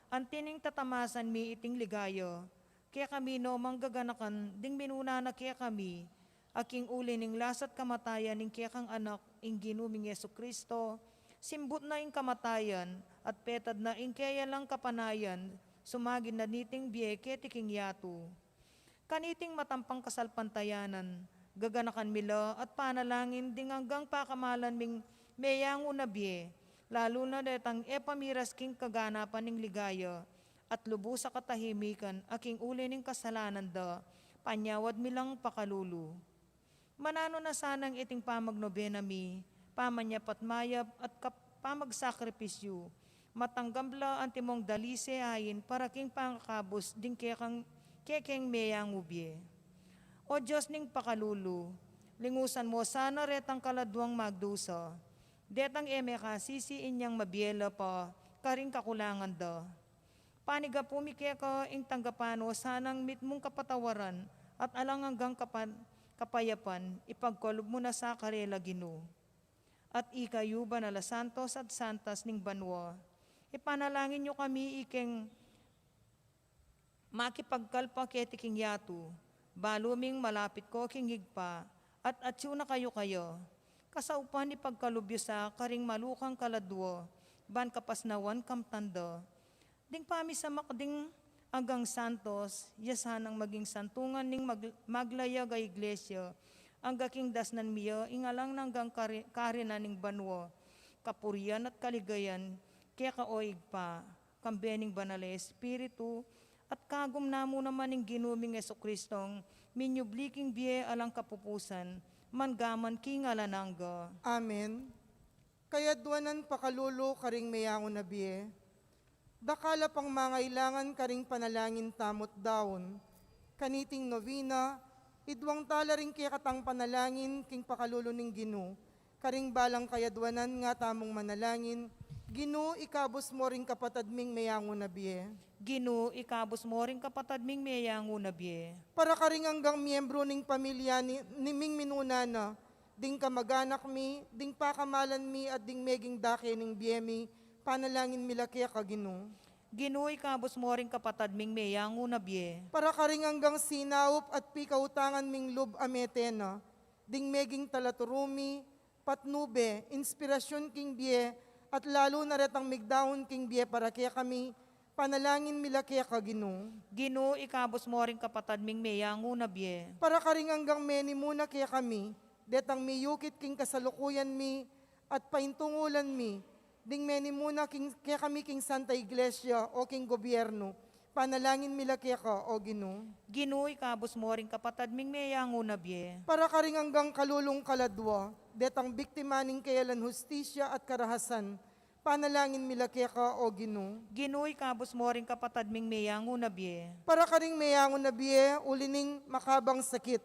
Anti ning tatamasan mi iting ligaya, kekami no manggaganakan ding minuna na kekami, a king uli ning lasa't kamatayan ning kekang Anak, ing Ginu ming Jesucristo, simbut na ing kamatayan, at petad na ing keya lang kapanayan, sumagin na niting bie keti king yatu. Kaniting matampang kasalpantayanan, gaganakan mi la at panalangin ding anggang pakamalan ming meyangu na bie, lalu na detang e pamiras king kaganapan ning ligaya, at lubus a katahimikan a king uli ning kasalanan da, panyawad mi lang pakalulu. Mananu na sanang iting pamagnobena mi, pamanyap at mayap at kap-, pamagsakripisyu, matanggap la antimong dalise ain para king pangakabus ding kekang, kekeng meyangu bie. O Dios ning pakalulu, Lingusan mo sana retang kaladwang magdusa, detang e mekasisi inyang mabie la pa karing kakulangan da. Panigapu mi keka ing tanggapan no sanang mitmung kapatawaran at alang anggang kapan-, kapayapan, ipagkalub mu na sa karela, Ginu. At ika yu banal a santos at santas ning banua, ipanalangin yu kami ikeng makipagkalpa keti king yatu, balu ming malapit ko king Ibpa, at atyu na kayu kaya. Kasaupan ipagkalub yu sa karing malukang kaladwa, ban kapasnawan kamtan da. Ding pamisamak ding anggang santos, ya sanang maging santungan ning mag-, maglayag a iglesia, angga king dasnan mi ya ing alang anggang kari-, karinan ning banua, kapurian at kaligayan, keka o Ibpa, kambe ning Banal a Espiritu, at kagum na mu naman ning Ginu ming Jesucristong minyubli king bie alang kapupusan, mangga man king alang angga. Amen. Kayadwanan pakalulu karing meyangu na bie. Dakal a pang mangailangan karing panalangin tamu't daun. Kaniting novena, iduang tala ring kekatang panalangin king pakalulu ning Ginu. Karing balang kayadwanan nga tamung manalangin, Ginu, ikabus mo ring kapatad ming meyangu na bie. Ginu, ikabus mo ring kapatad ming meyangu na bie. Para karing anggang miyembru ning pamilya ni, ni ming minuna na, ding kamaganak mi, ding pakamalan mi, at ding meging dake ning bie mi, panalangin mi la keka, Ginu. Ginu, ikabus mo ring kapatad ming meyangu na bie. Para karing anggang sinaup at pikautangan ming lub a mete na, ding meging talaturu mi, patnube, inspirasyun king bie, at lalu na retang migdaun king bie para kekami, panalangin mi la keka, Ginu. Ginu, ikabus mo ring kapatad ming meyangu na bie. Para karing anggang menimuna kekami, detang miyukit king kasalukuyan mi, at paintungulan mi, ding menimuna king, kekami king Santa Iglesia o king gobyernu, panalangin mi la keka, o Ginu. Ginu, ikabus mo ring kapatad ming meyangu na bie. Para karing anggang kalulung kaladwa, detang biktima ning kealan hustisya at karahasan, panalangin mi la keka, o Ginu. Ginu, ikabus mo ring kapatad ming meyangu na bie. Para karing meyangu na bie, uli ning makabang sakit,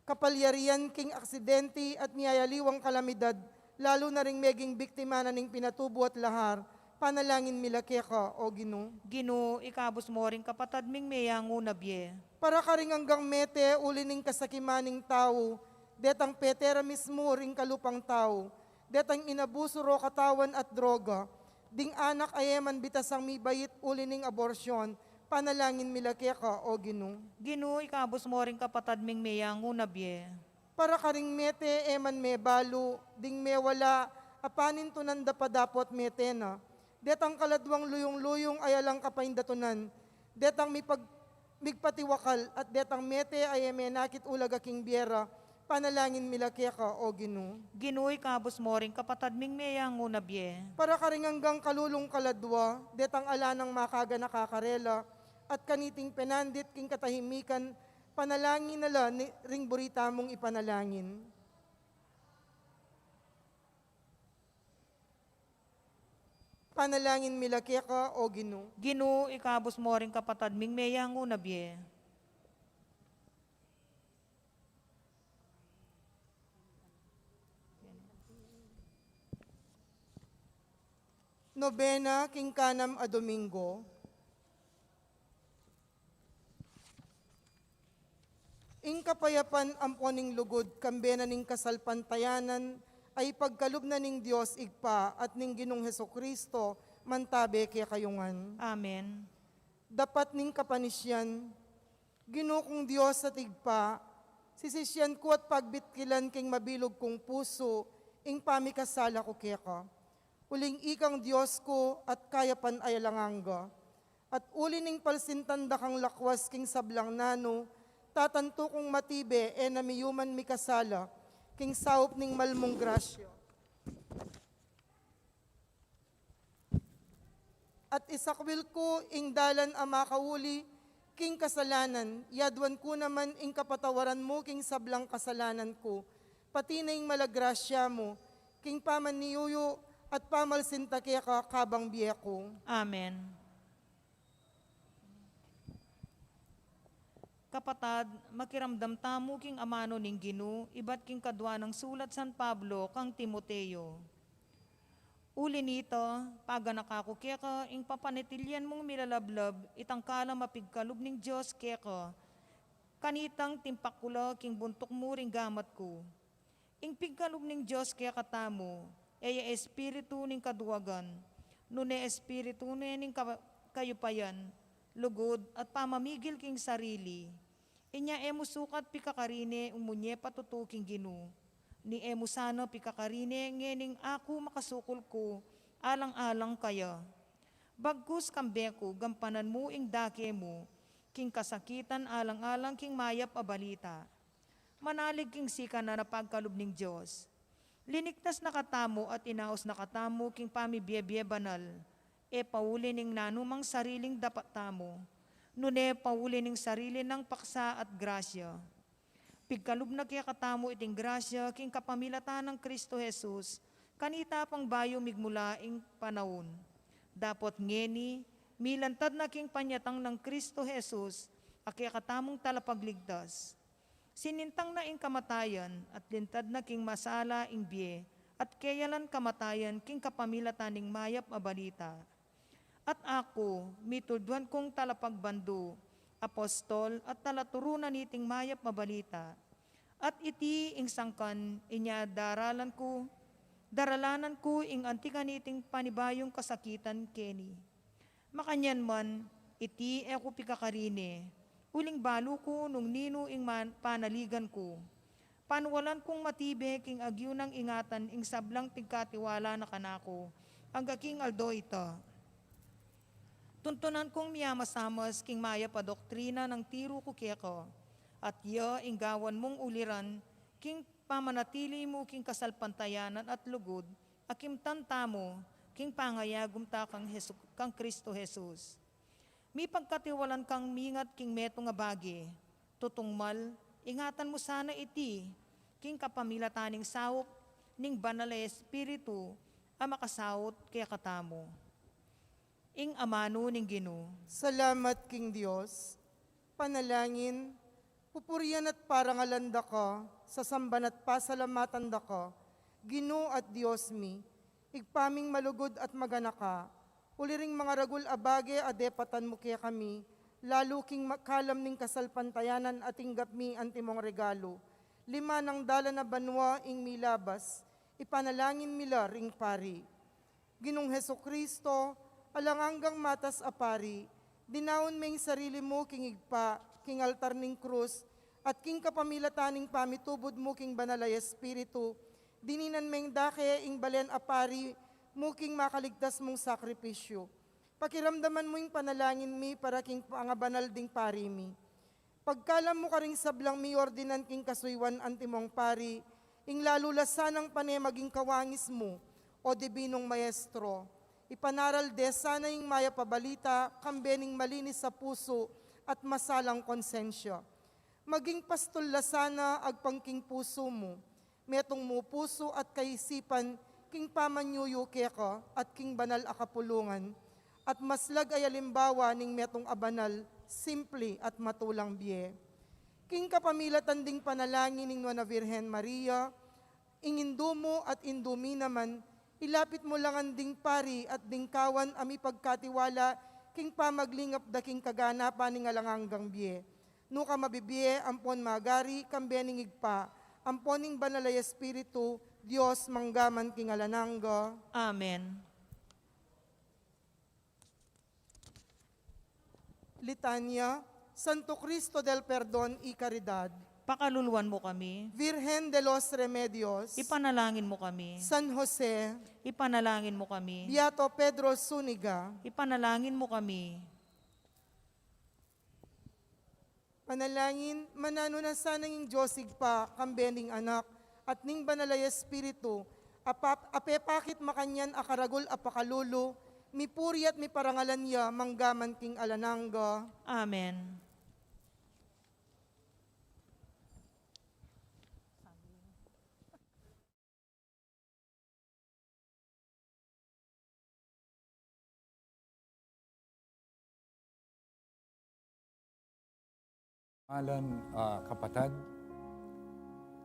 kapalyarian king aksidente at miyayaliwang kalamidad, lalu na ring meging biktima na ning pinatubu at lahar, panalangin mi la keka, o Ginu. Ginu, ikabus mo ring kapatad ming meyangu na bie. Para karing anggang mete uli ning kasakiman ning tau, detang petera mismu ring kalupang tau, detang inabusu ro katawan at droga, ding anak a e man bitasang mibait uli ning aborsion, panalangin mi la keka, o Ginu. Ginu, ikabus mo ring kapatad ming meyangu na bie. Para karing mete e man mebalu, ding mewala a panintunan da pa dapot mete na, detang kaladwang luyung-luyung a alang kapaindatunan, detang mipag-, migpatiwakal, at detang mete a e menakit ulaga king bie ra, panalangin mi la keka, o Ginu. Ginu, ikabus mo ring kapatad ming meyangu na bie. Para karing anggang kalulung kaladwa, detang ala nang makaganaka karela, at kaniting penandit king katahimikan, panalangin na la ni, ring buri tamung ipanalangin. Panalangin mi la keka, o Ginu. Ginu, ikabus mo ring kapatad ming meyangu na bie. Nobena king kanam a Domingo. Ing kapayapan ampon ing lugud, kambe na ning kasalpantayanan, a ipagkalub na ning Dios Ibpa at ning Ginung Jesucristo, mantabe kekayu ngan. Amen. Dapat ning kapanisian, Ginu kung Dios at Ibpa, sisisian ku at pagbitkilan king mabilug kung pusu ing pamikasala ku keka. Uling ikang Dios ku at kayapan a alang angga. At uli ning palsintan da kang lakwas king sablang nanu, tatantu kung matibe e na miyuman mikasala king saup ning malmung grasya. At isakwil ku ing dalan a makauli king kasalanan, yaduan ku naman ing kapatawaran mu king sablang kasalanan ku, pati na ing malagrasya mu, king pamanyuyuyu at pamalsinta keka kabang bie ku. Amen. Kapatad, makiramdam tamu king amanu ning Ginu, ibat king kadua nang sulat San Pablo kang Timoteo. Uli nita, paganaka ku keka ing papanatilian mung milalablab itang kalam a pigkalub ning Dios keka, kanitang timpak ku la king buntuk mu ring gamat ku. Ing pigkalub ning Dios kekatamu, e ya espiritu ning kaduagan, nune espiritu ne ning ka-, kayupayan, lugud, at pamamigil king sarili. Inya e mu sukat pikakarine ing munye patutu king Ginu, ni e mu sana pikakarine ngening aku makasukul ku alang-alang kaya. Bagkus kambe ku, gampanan mu ing dake mu king kasakitan alang-alang king mayap a balita. Manalig king sikanan a pagkalub ning Dios. Linigtas na katamu at inaus na katamu king pamibie-bie banal, e pauli ning nanumang sariling dapat tamu, nune pauli ning sarili nang paksa at grasya. Pigkalub na kekatamu iting grasya king kapamilatan nang Kristo Jesus, kanita pang bayu migmula ing panaun. Dapot ngeni, milantad na king panyatang nang Kristo Jesus, a kekatamung talapagligtas. Sinintang na ing kamatayan, at lintad na king masala ing bie, at keyalan kamatayan king kapamilatan ning mayap a balita. At aku, mitulduan kung talapagbandu, apostol, at talaturu na niting mayap a balita. At iti ing sangkan inya daralan ku, daralanan ku ing anti kaniting panibayung kasakitan keni. Makanyan man, iti e ku pikakarine, uling balu ku nung ninu ing man-, panaligan ku. Panualan kung matibe king agyu nang ingatan ing sablang pigkatiwala na kanaku, angga king aldo ita. Tuntunan kung miyamasamas king mayap a doktrina nang tiru ku keka, at ya ing gawan mung uliran king pamanatili mu king kasalpantayanan at lugud, a kimtan tamu king pangayagum ta kang Jesu-, kang Kristo Jesus. Mipagkatiwalan kang mingat king metung a bage, tutung mal, ingatan mu sana iti, king kapamilatan ning saup ning Banal a Espiritu a makasaut kekatamu. Ing amanu ning Ginu. Salamat king Dios. Panalangin. Pupurian at parangalan da ka, sasamban at pasalamatan da ka, Ginu at Dios mi, Ibpa ming malugud at maganaka, uli ring mangaragul a bage a depatan mu kekami, lalu king ma-, kalam ning kasalpantayanan a tinggap mi antimong regalu. Lima nang dalan a banua ing milabas, ipanalangin mi la ring pari. Ginung Jesucristo, alang anggang matas a pari, dinaun me ing sarili mu king Ibpa, king altar ning krus, at king kapamilatan ning pamitubud mu king Banal a Espiritu, dininan meng dake ing balen a pari mu king makaligtas mung sakripisyu. Pakiramdaman mu ing panalangin mi para king pangabanal ding pari mi. Pagkalam mu karing sablang miordinan king kasuyuan antimong pari, ing lalu la sanang pane maging kawangis mu, o Dibinung Maestro. Ipanaral de sana ing mayap a balita, kambe ning malinis a pusu at masalang konsensya. Maging pastul la sana agpang king pusu mu, metung mu pusu at kaisipan king pamanyuyu keka at king banal a kapulungan, at maslag a alimbawa ning metung a banal, simpli at matulang bie. King kapamilatan ding panalangin ning Nuan a Virgen Maria, ing indu mu at indu mi naman, ilapit mu la ngan ding pari at ding kawan a mipagkatiwala king pamaglingap da king kaganapan ning alang anggang bie. Nuka mabibie, ampon magari, kambe ning Ibpa, ampon ning Banal a Espiritu, Dios, mangga man king alang angga. Amen. Litania. Santo Cristo del Perdon y Caridad. Pakaluluan mu kami. Virgen de los Remedios. Ipanalangin mu kami. San Jose. Ipanalangin mu kami. Beato Pedro Zuniga. Ipanalangin mu kami. Panalangin. Mananu na sana ing Dios Ibpa, kambe ning Anak, at ning Banal a Espiritu, a pap-, a pepakit makanyan a karagul a pakalulu, mipuri at miparangalan ya, mangga man king alang angga. Amen. Malan a kapatad,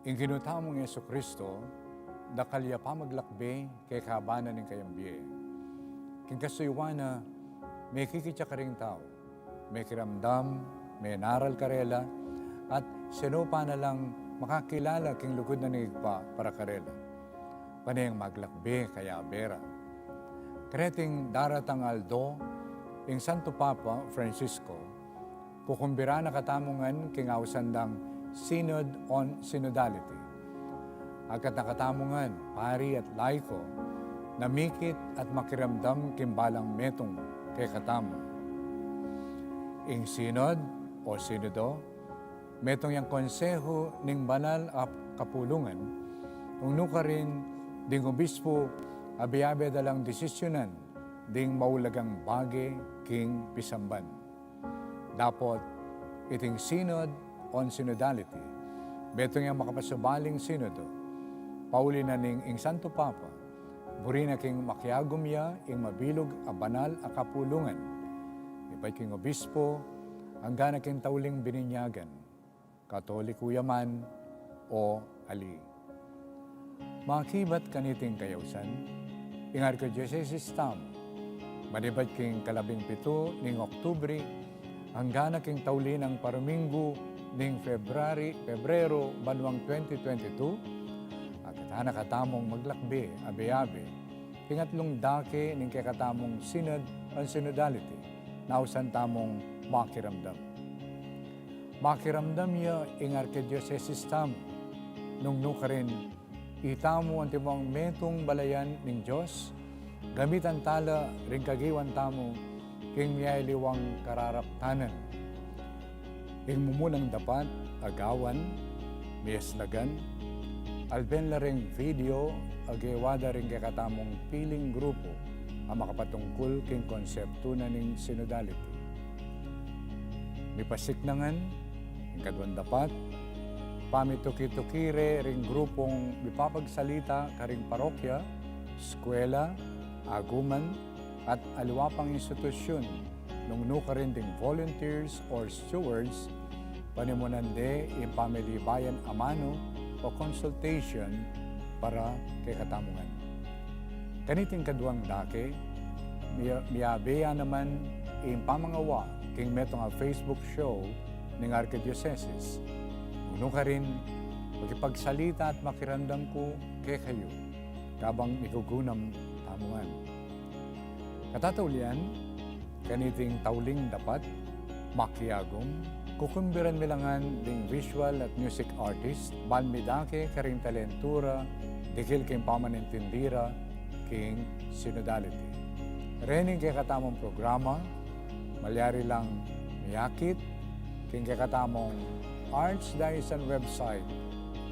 ing Ginu tamung Jesucristo, dakal ya pamaglakbe kekaban na ning kayang bie. King kasuyuan na, mekikit ya karing tau, mekiramdam, menaral karela, at sinupa na lang makakilala king lugud na ning Ibpa para karela. Pane yang maglakbe kayabe ra. Kareting daratang aldo, ing Santo Papa Francisco, kukumbiran na katamu ngan king ausan dang Synod on Synodality. Agkat na katamu ngan, pari at laiko, na mikit at makiramdam king balang metung kekatamu. Ing Synod o Sinodo, metung yang konsehu ning banal a kapulungan, nung nukarin ding obispo abe-abe da lang desisyunan ding maulagang bage king pisamban. Dapot iting Synod on Synodality, metung yang makapasubaling sinodo, pauli na ning ing Santo Papa, buri na king makiagum ya ing mabilug a banal a kapulungan, ibat king obispo, angga na king tauling bininyagan, Katoliku ya man o ali. Makibat kaniting kayausan, ing arkidiosesis tamu, manibat king kalabing pitu ning Oktubre, angga na king tauli nang paruminggu ning February, Pebrero, banwang twenty twenty-two, agkatan na katamung maglakbe abe-abe king atlung dake ning kekatamung Synod on Synodality, na ausan tamung makiramdam. Makiramdam ya ing arkidiosesis tamu, nung nukarin itamu antimong metung balayan ning Dios, gamitan tala ring kagiwan tamu king miyaliwang kararaptanan. Ing mumulang dapat a gawan, miyaslagan, alben la ring video a gewa da ring kekatamung piling grupu a makapatungkul king konseptu na ning synodality. Mipasik na ngan, ing kaduang dapat, pamituki-tuki re ring grupung mipapagsalita karing parokya, eskwela, aguman, at aliwa pang institusyun, nung nukarin ding volunteers or stewards, panimunan de ing pamilibayan a manu o consultation para kekatamu ngan. Kaniting kaduang dake, miya-, miyabe ya naman ing pamangawa king metung a Facebook show ning arkidiosesis. Nung nukarin, makipagsalita at makiramdam ku kekayu, kabang migugunam tamu ngan. Katataulian, kaniting tauling dapat, makiagum, kukumbiran mi la ngan ding visual at music artist, ban midake karing talentu ra, dikil king pamanintindi ra king synodality. Rening kekatamung programa, malyari lang miyakit king kekatamung Archdiocesan website,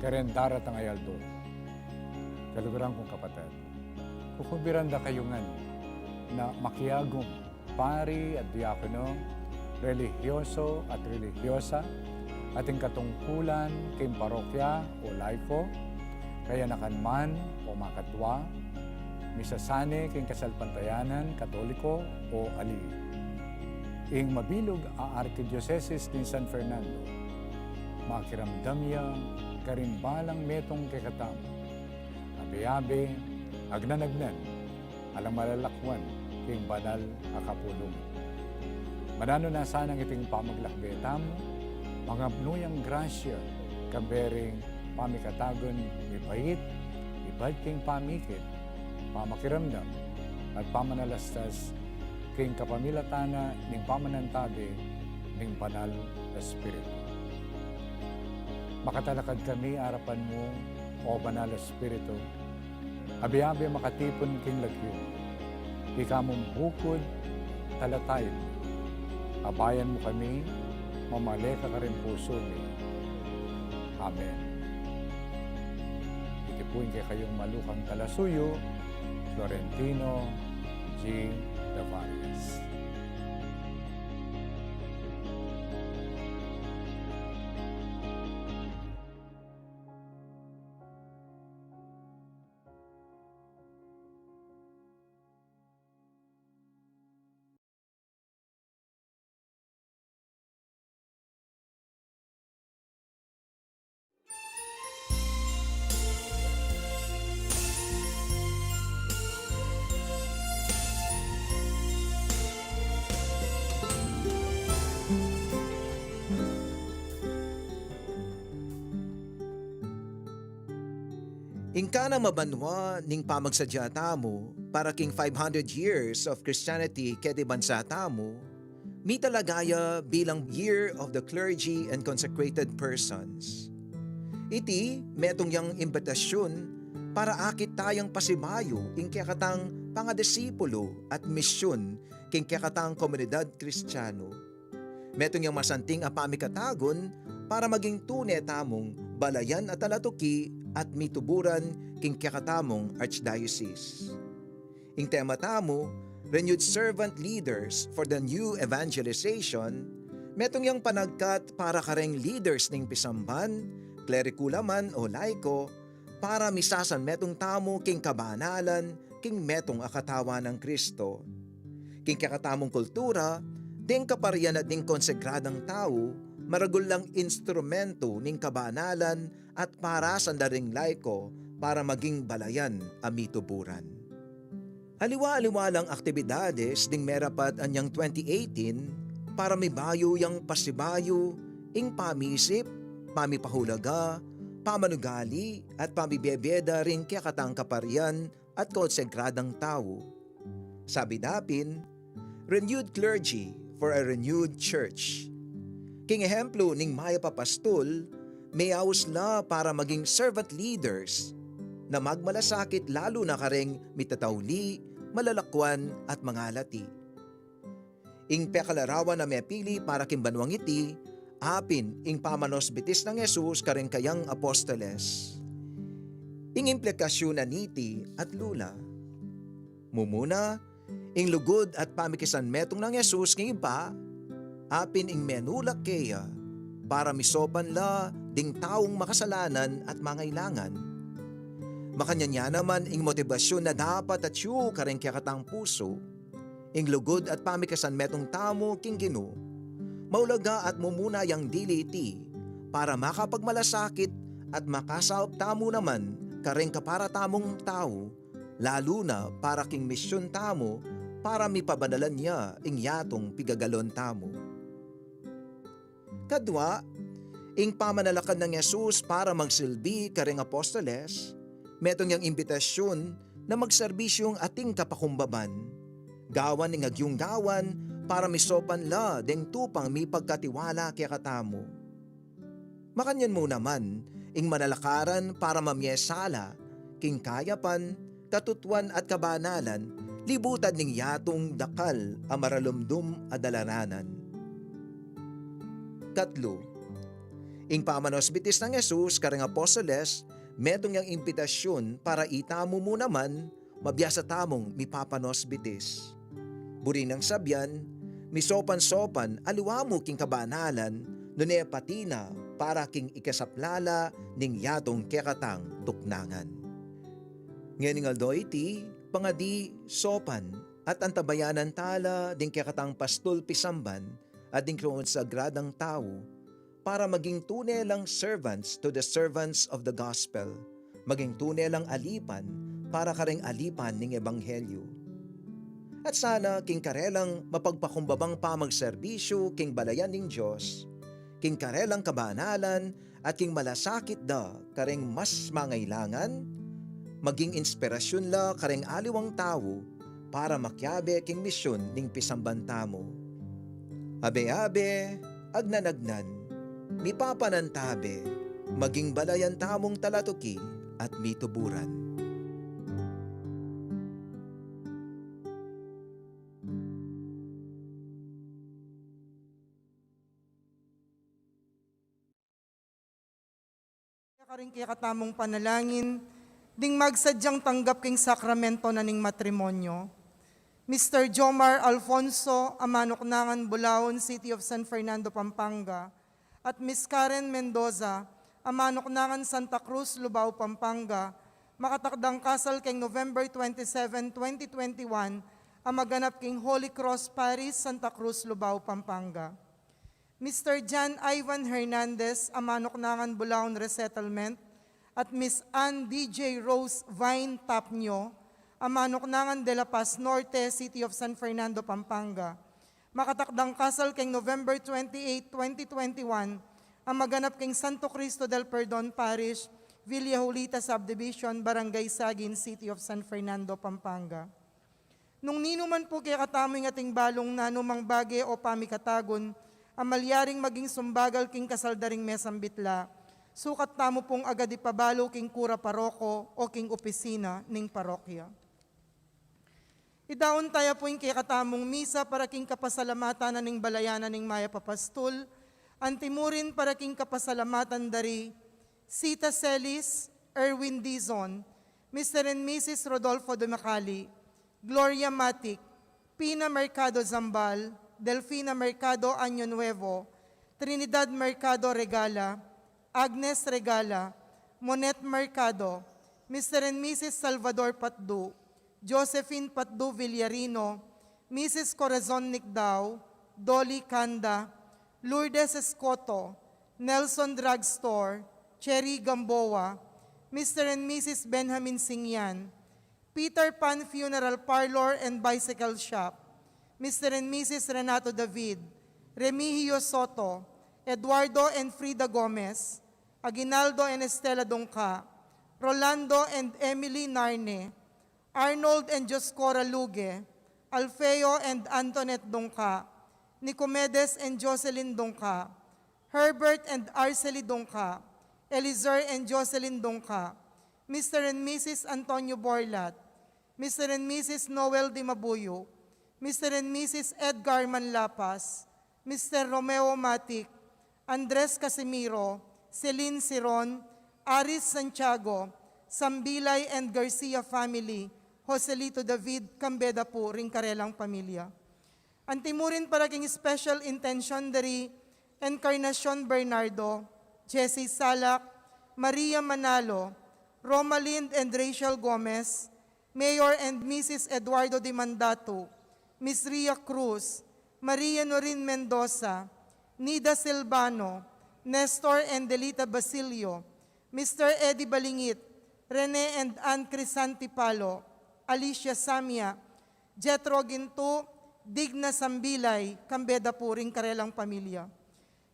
karin daratang a aldo. Kaluguran kung kapatad, kukumbiran da kayu ngan na makiagum, pari at diakono, relihiyoso at relihiyosa, at ing katungkulan king parokya o laiko, kayanakan man o makatwa, misasane king kasalpantayanan Katoliko o ali. Ing mabilug a arkidiosesis ning San Fernando, makiramdam ya karing balang metung kekatamu, abe-abe, agnan-agnan, alang malalakwan king banal a kapulungan. Mananu na sanang iting pamaglakbe tamu, mangapnu yang grasya, kambe ring pamikatagun mibait, ibat king pamikit, pamakiramdam, at pamanalastas king kapamilatan na ning pamanantabe ning Banal a Espiritu. Makatalakad kami arapan mu, O Banal a Espiritu, abe-abe makatipun king lagyu, ika mung bukud, talatayan mu. Abayan mu kami, mamale ka karing pusu mi. Amen. Iti pu ing kekayung malukang talasuyu, Florentino G. Davarias. Ing kanang mabanua ning pamagsadya tamu para king five hundred years of Christianity keti bansa tamu, mitalakad ya bilang Year of the Clergy and Consecrated Persons. Iti, metung yang imbitasyun para akit tayang pasibayu ing kekatang pangadisipulu at misyun king kekatang komunidad Kristiyanu. Metung yang masanting a pamikatagun para maging tune tamung balayan a talatuki at mituburan king kekatamung archdiocese. Ing tema tamu, Renewed Servant Leaders for the New Evangelization, metung yang panagkat para kareng leaders ning pisamban, klerikula man o laiko, para misasan metung tamu king kabanalan, king metung a katawan nang Kristo. King kekatamung kultura, deng kaparian at ding konsagradang tau, maragul lang instrumentu ning kabanalan at parasan da ring laiko para maging balayan a mituburan. Aliwa-aliwa lang aktibidades ding merapat anyang twenty eighteen para mibayu yang pasibayu ing pamisip, pamipahulaga, pamanugali, at pamibebie da ring kekatang kaparian at konsagradang tau. Sabi dapin, Renewed Clergy for a Renewed Church. King ehemplu ning mayap a pastul, meyaus la para maging servant leaders na magmalasakit lalu na kareng mitatauli, malalakwan, at mangalati. Ing pekalarawan a mepili para king banuang iti, apin ing pamanosbitis nang Jesus kareng kayang apostoles. Ing implikasyun na niti at lula. Mumuna, ing lugud at pamikisanmetung nang Jesus king Ibpa, apin ing menulak keya para misopan la ding taung makasalanan at mangailangan. Makanyan ya naman ing motibasyun na dapat atyu kareng kekatang pusu, ing lugud at pamikasanmetung tamu king Ginu. Maulaga at mumuna yang dili iti, para makapagmalasakit at makasaup tamu naman kareng kapara tamung tau, lalu na para king misyun tamu, para mipabanalan ya ing yatung pigagalon tamu. Kadua, ing pamanalakad nang Jesus para magsilbi kareng apostoles, metung yang imbitasyun na magsarbisyung ating kapakumbaban. Gawan ing agyung gawan para misopan la deng tupang mipagkatiwala kekatamu. Makanyan mu naman ing manalakaran para mamie sala king kayapan, katutuan at kabanalan, libutan ning yatung dakal a maralumdum a dalaranan. Katlu, ing pamanosbitis nang Jesus kareng apostoles, metung yang imbitasyun para itamu mu naman, mabiasa tamung mipapanosbitis. Buri nang sabian, misopan-sopan aliwa mu king kabanalan, nune pati na para king ikasaplala ning yatung kekatang tuknangan. Ngening aldo iti, pangadi, sopan, at antabayanan tala ding kekatang pastul pisamban at ding konsagradang tau, para maging tune lang servants to the servants of the gospel, maging tune lang alipan para kareng alipan ning ebanghelyu. At sana king karelang mapagpakumbabang pamagserbisyu king balayan ning Dios, king karelang kabanalan, at king malasakit da kareng mas mangailangan, maging inspirasyun la kareng aliwang tau para makiabe king misyun ning pisamban tamu. Abe-abe, agnan-agnan, mipapanantabe, maging balayan tamung talatuki at mituburan. Karing kekatamung panalangin, ding magsadyang tanggap king sakramento na ning matrimonyo. Mister Jomar Alfonso, a manuknangan Bulaon, City of San Fernando, Pampanga, at Miss Karen Mendoza, a manuknangan Santa Cruz, Lubao, Pampanga, makatakdang kasal keng November twenty-seven, twenty twenty-one, a maganap king Holy Cross Parish, Santa Cruz, Lubao, Pampanga. Mister John Ivan Hernandez, a manuknangan Bulaon Resettlement, at Miss Ann D J Rose Vine Tapnio, a manuknangan De La Paz Norte, City of San Fernando, Pampanga, makatakdang kasal keng November twenty-eight, twenty twenty-one, a maganap keng Santo Cristo del Perdon Parish, Villa Julita Subdivision, Barangay Sagin, City of San Fernando, Pampanga. Nung ninu man pu kekatamu ing ating balung nanumang bage o pamikatagun a malyaring maging sumbagal king kasal da ring mesambit la, sukat tamu pung agad ipabalu king kura paroko o king opisina ning parokya. Idaun taya pu ing kekatamung misa para king kapasalamatan na ning balayan na ning Mayap a Pastul, antimurin para king kapasalamatan da ri Sita Celis, Erwin Dizon, Mister and Missus Rodolfo Dumacali, Gloria Matic, Pina Mercado Zambal, Delfina Mercado Año Nuevo, Trinidad Mercado Regala, Agnes Regala, Monet Mercado, Mister and Missus Salvador Patdu, Josephine Patdu Villarino, Missus Corazon Nicdao, Dolly Canda, Lourdes Escoto, Nelson Drugstore, Cherry Gamboa, Mister and Missus Benjamin Singyan, Peter Pan Funeral Parlor and Bicycle Shop, Mister and Missus Renato David, Remigio Soto, Eduardo and Frida Gomez, Aguinaldo and Estela Dungca, Rolando and Emily Narne, Arnold and Dioscora Luge, Alfeo and Antoinette Dungca, Nicomedes and Jocelyn Dungca, Herbert and Arcely Dungca, Eliezer and Jocelyn Dungca, Mister and Missus Antonio Borlat, Mister and Missus Noel Dimabuyo, Mister and Missus Edgar Manlapas, Mister Romeo Matic, Andres Casimiro, Celine Siron, Aris Santiago, Sambilay and Garcia family, Joselito David, kambe da pu ring karelang pamilya. Antimurin para king special intention da ri Encarnacion Bernardo, Jessie Salak, Maria Manalo, Romalind and Rachel Gomez, Mayor and Missus Eduardo Dimandatu, Miss Ria Cruz, Maria Norin Mendoza, Nida Silvano, Nestor and Delita Basilio, Mister Eddie Balingit, Rene and Ann Crisanti Palo, Alicia Samia, Jethro Gintu, Digna Sambilay, kambe da pu ring karelang pamilya.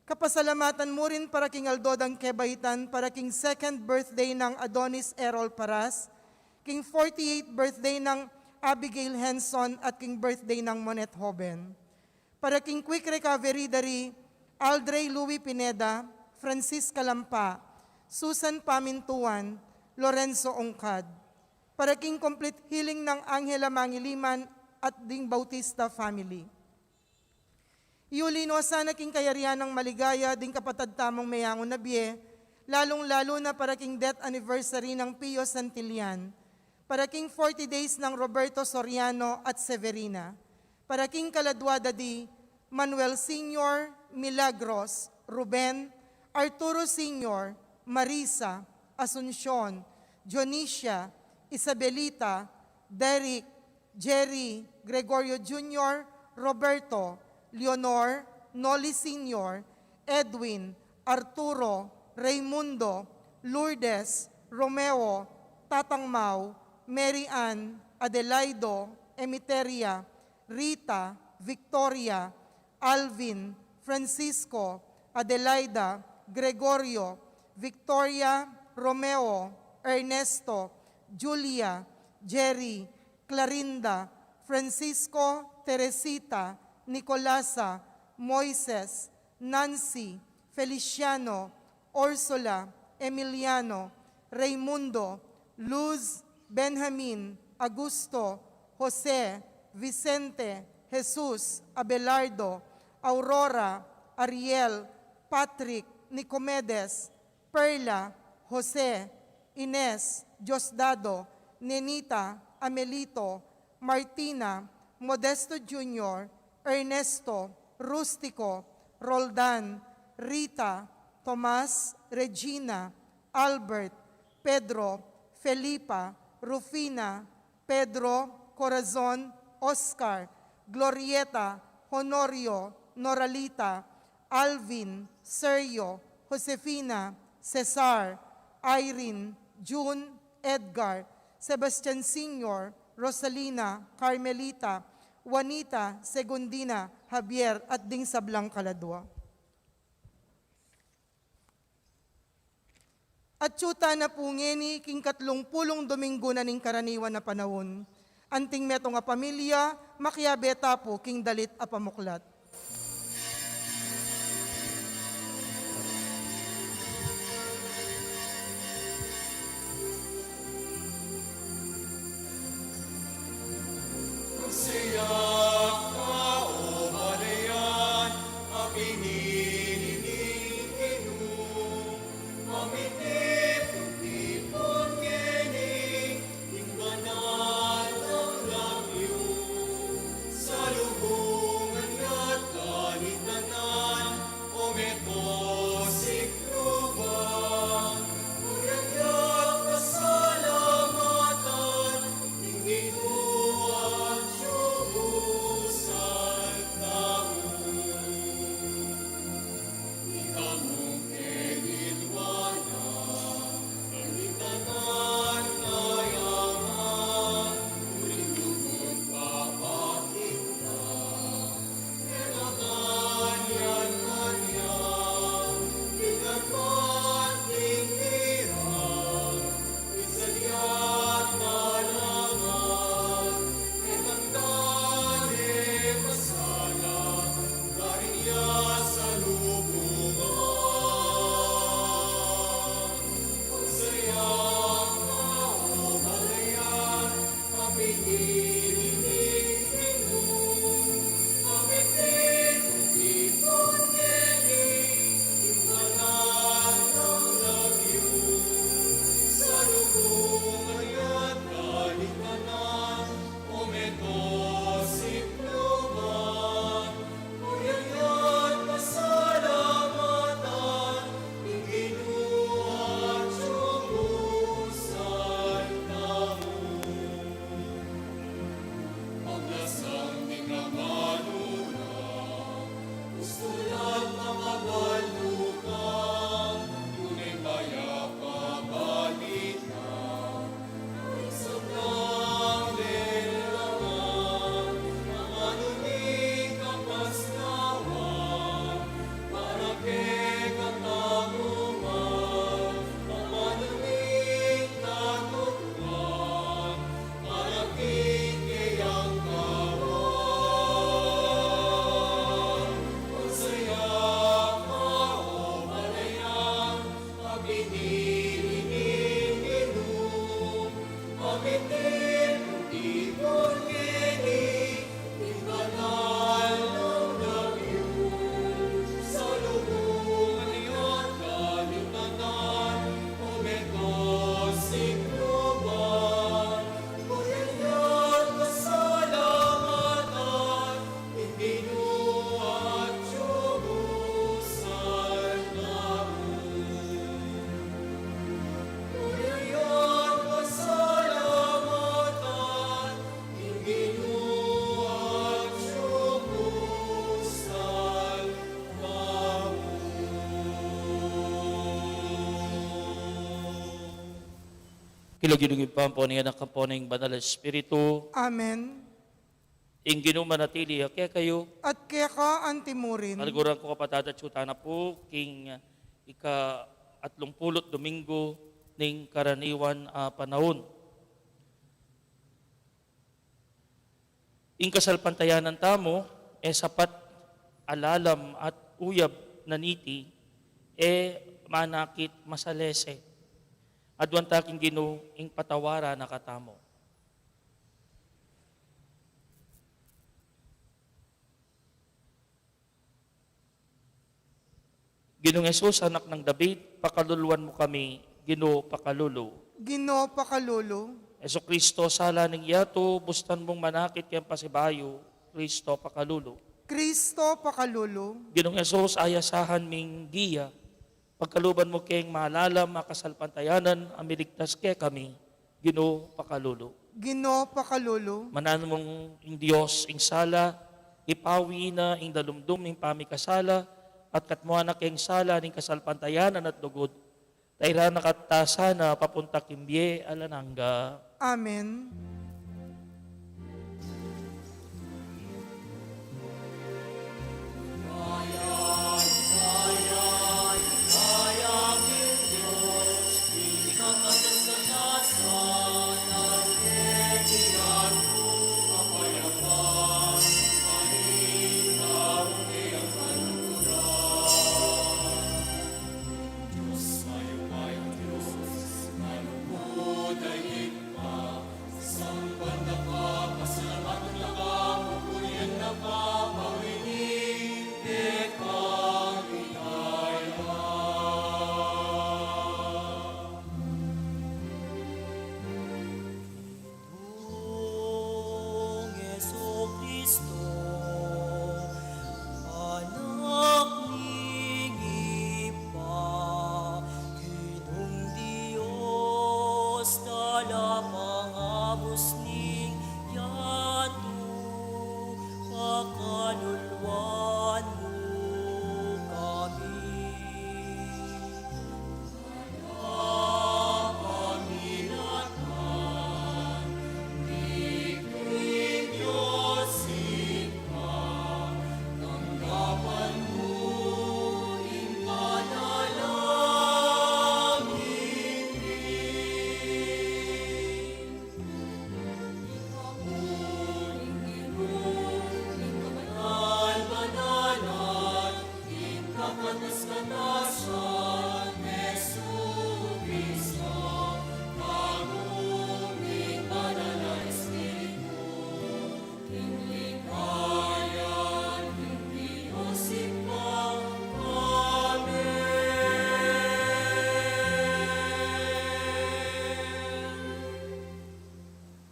Kapasalamatan mu rin para king aldo dang kebaitan, para king second birthday nang Adonis Errol Paras, king forty-eighth birthday nang Abigail Henson, at king birthday nang Monet Hoben. Para king quick recovery da ri Aldrey Louis Pineda, Francisca Lampa, Susan Pamintuan, Lorenzo Ongcad. Para king complete healing nang Angela Mangiliman at ding Bautista family. Iuli no sana king kayarian nang maligaya ding kapatad tamung meyangu na bie, lalung-lalu na para king death anniversary nang Pio Santillan, para king forty days nang Roberto Soriano at Severina, para king kaladua da di Manuel Senior, Milagros, Ruben, Arturo Senior, Marisa, Asuncion, Dionisia, Isabelita, Derek, Jerry, Gregorio Junior, Roberto, Leonor, Noli Senior, Edwin, Arturo, Raymundo, Lourdes, Romeo, Tatang Mau, Mary Ann, Adelaido, Emiteria, Rita, Victoria, Alvin, Francisco, Adelaida, Gregorio, Victoria, Romeo, Ernesto, Julia, Jerry, Clarinda, Francisco, Teresita, Nicolasa, Moises, Nancy, Feliciano, Ursula, Emiliano, Raymundo, Luz, Benjamin, Augusto, Jose, Vicente, Jesus, Abelardo, Aurora, Ariel, Patrick, Nicomedes, Perla, Jose, Ines, Diosdado, Nenita, Amelito, Martina, Modesto Junior, Ernesto, Rustico, Roldan, Rita, Tomas, Regina, Albert, Pedro, Felipa, Rufina, Pedro, Corazon, Oscar, Glorieta, Honorio, Noralita, Alvin, Sergio, Josefina, Cesar, Irene, June, Edgar, Sebastian Senior, Rosalina, Carmelita, Juanita, Segundina, Javier, at ding sablang kaladua. Atyu tana pu ngeni king katlung pulung Dominggu na ning karaniwan a panaun. Anting metung a pamilya, makiabe ta pu king dalit a pamuklat. Siya ka o balayan a pinili ning Ginu, mamitipun-tipun ngeni ing banal nang lagyu. Salubungan ya't kalitanan, o meto sikluban, uyan ya't pasalamatan, ing Ginu atyu mu saltamu. Ika mu keni King lagyu ning Ibpa, ampo ning Anak, ampo ning Banal a Espiritu. Amen. Ing Ginu manatili ya kekayu. At keka antimurin. Taliguran ku, kapatad, atyu tana pu king ika-atlung pulu't Dominggu ning karaniwan a panaun. Ing kasalpantayanan tamu, e sapat a lalam at uyab na niti, e manakit masalese. Aduan ta king Ginu ing patawaran na katamu. Ginung Jesus, Anak nang David, pakaluluan mu kami, Ginu, pakalulu. Ginu, pakalulu. Jesucristo, sala ning yatu, bustan mung manakit keng pasibayu, Cristo, pakalulu. Cristo, pakalulu. Ginung Jesus, ayasahan ming giya, pagkaluban mu keng malalam a kasalpantayanan a miligtas kekami, Ginu, pakalulu. Ginu, pakalulu. Mananu mung ing Dios ing sala, ipawi na ing dalumdum ning pamikasala, at katmuan na keng sala ning kasalpantayanan at lugud, tairan na kata sana papunta king bie alang angga. Amen.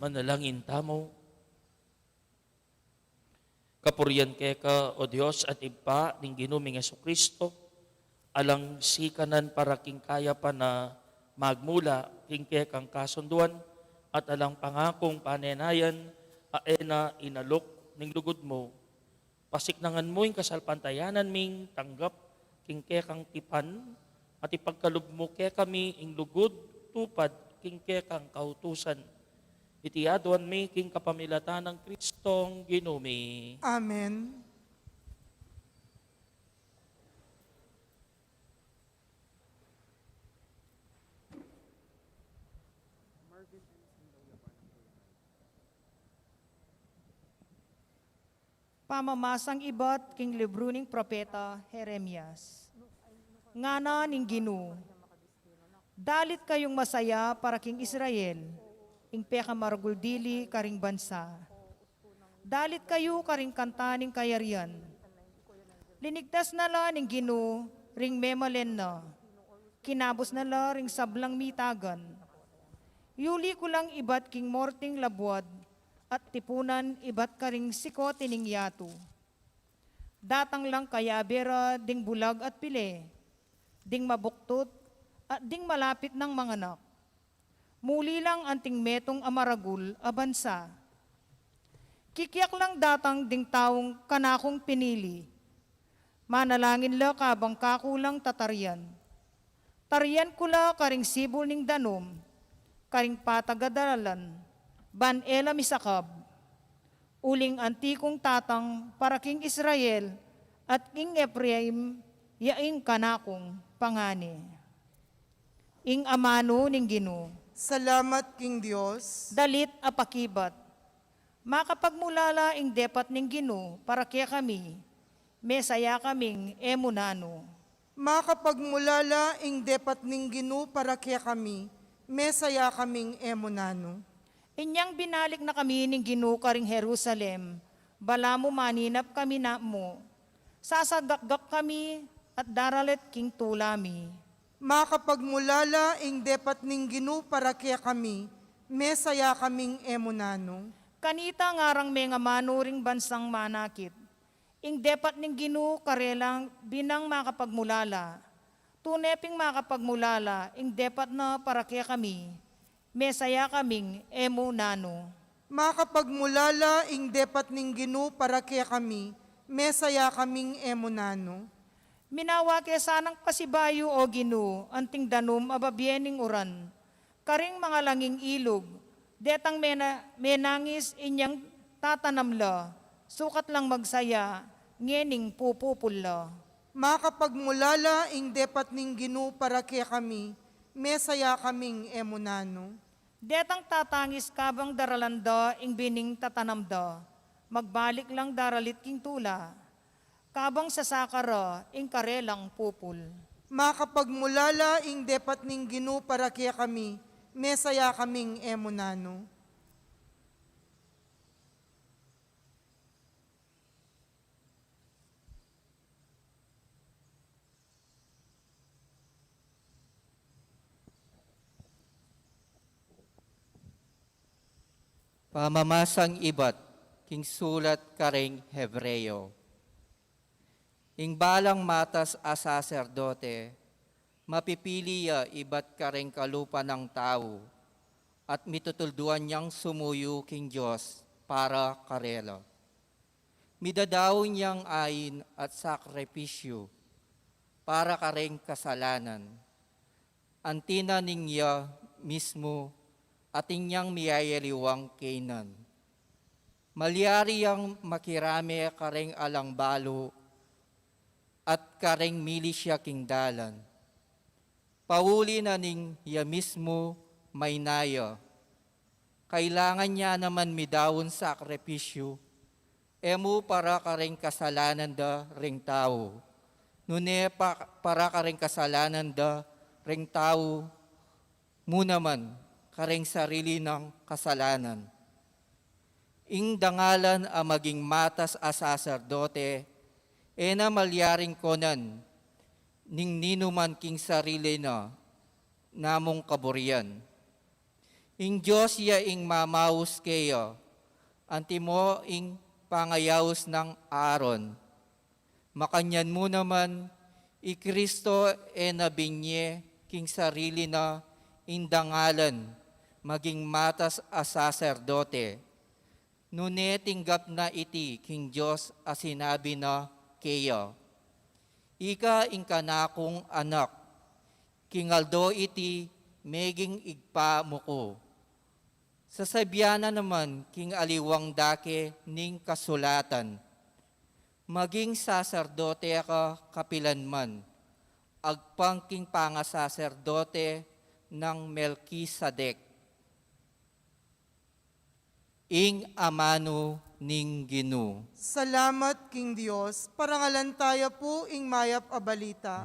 Manalangin tamu. Kapurian keka, O Dios at Ibpa ning Ginu ming Jesucristo, alang sikanan para king kayapan a magmula king kekang kasunduan, at alang pangakung panenayan a e na inaluk ning lugud mu. Pasiknangan mu ing kasalpantayanan ming tanggap king kekang tipan, at ipagkalub mu kekami ing lugud tupad king kekang kautusan. Iti aduan mi king kapamilatan nang Kristong Ginu mi. Amen. Pamamasang ibat king libru ning propeta Jeremias. Ngana ning Ginu, dalit kayung masaya para king Israel, ing pekamaragul dili karing bansa. Dalit kayu karing kanta ning kayarian. Linigtas na la ning Ginu ring memalen na. Kinabus na la ring sablang mitagan. Yuli ku lang ibat king morting labuad, at tipunan ibat karing sikote ning yatu. Datang lang kayabe ra ding bulag at pile, ding mabuktut, at ding malapit nang manganak. Muli lang anting metung a maragul a bansa. Kikiak lang datang ding taung kanakung pinili. Manalangin la kabang kaku lang tatarian. Tarian ku la karing sibul ning danum, karing patag a dalan, ban e la misakab. Uling anti kung tatang para king Israel at king Efraim, ya ing kanakung pangani. Ing amanu ning Ginu. Salamat king Dios. Dalit a pakibat. Makapagmulala ing depat ning Ginu para kekami, mesaya kaming e mu nanu. Makapagmulala ing depat ning Ginu para kekami, mesaya kaming e mu nanu. Inyang binalik na kami ning Ginu karing Jerusalem, balamu maninap kami na mu. Sasagakgak kami at daralit king tula mi. Makapagmulala ing depat ning Ginu para kekami, mesaya kaming e mu nanu. Kanita ngarang mengamanu ring bansang manakit. Ing depat ning Ginu karelang binang makapagmulala. Tune ping makapagmulala ing depat na para kekami, mesaya kaming e mu nanu. Makapagmulala ing depat ning Ginu para kekami, mesaya kaming e mu nanu. Minawa ke sanang pasibayu, O Ginu, anting danum a babie ning uran, karing mangalanging ilug, detang mena-, menangis inyang tatanam la, sukat lang magsaya ngening pupupul la. Makapagmulala ing depat ning Ginu para kekami, mesaya kaming e mu nanu. Detang tatangis kabang daralan da ing bining tatanam da, magbalik lang daralit king tula, kabang sasaka ra ing karelang pupul. Makapagmulala ing depat ning Ginu para kekami, mesaya kaming e mu nanu. Pamamasang ibat king sulat karing Hebreo. Ing balang matas a saserdote, mapipili ya ibat karing kalupa nang tau, at mitutulduan yang sumuyu king Dios para karela. Midadaun yang ain at sakripisyu para karing kasalanan. Anti na ning ya mismu atin yang miyayaliwang kaynan. Malyari yang makirame karing alang balu at karing milisya king dalan. Pauli na ning ya mismu maynaya. Kailangan ya naman midaun sakripisyu, e mu para karing kasalanan da ring tau, nune pa-, para karing kasalanan da ring tau mu naman karing sarili nang kasalanan. Ing dangalan a maging matas a saserdote, e na malyaring konan ning ninuman king sarili na namung kaburian. Ing Dios ya ing mamaus keya, antimo ing pangayaus nang Aaron. Makanyan mu naman, i Kristo e na binye king sarili na ing dangalan maging matas a saserdote, nune tinggap na iti king Dios a sinabi na keya, "Ika ing kanakung anak, king aldo iti meging ibpa mu ku." Sasabian na naman king aliwang dake ning kasulatan, "Maging saserdote ka kapilan man, agpang king pangasaserdote nang Melkisedek." Ing amanu ning Ginu. Salamat king Dios. Parangalan taya pu ing mayap a balita.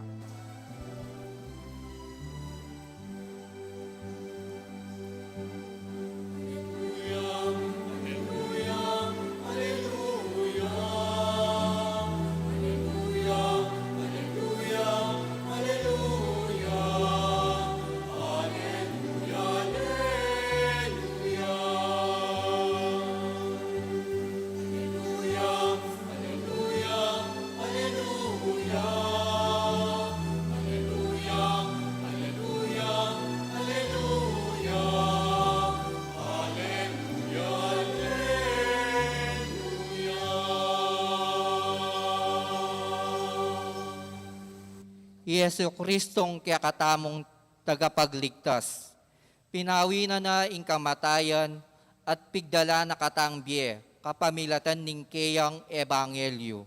I Jesucristong kekatamung tagapagligtas, pinawi na na ing kamatayan at pigdala na katang bie kapamilatan ning keyang ebanghelyu.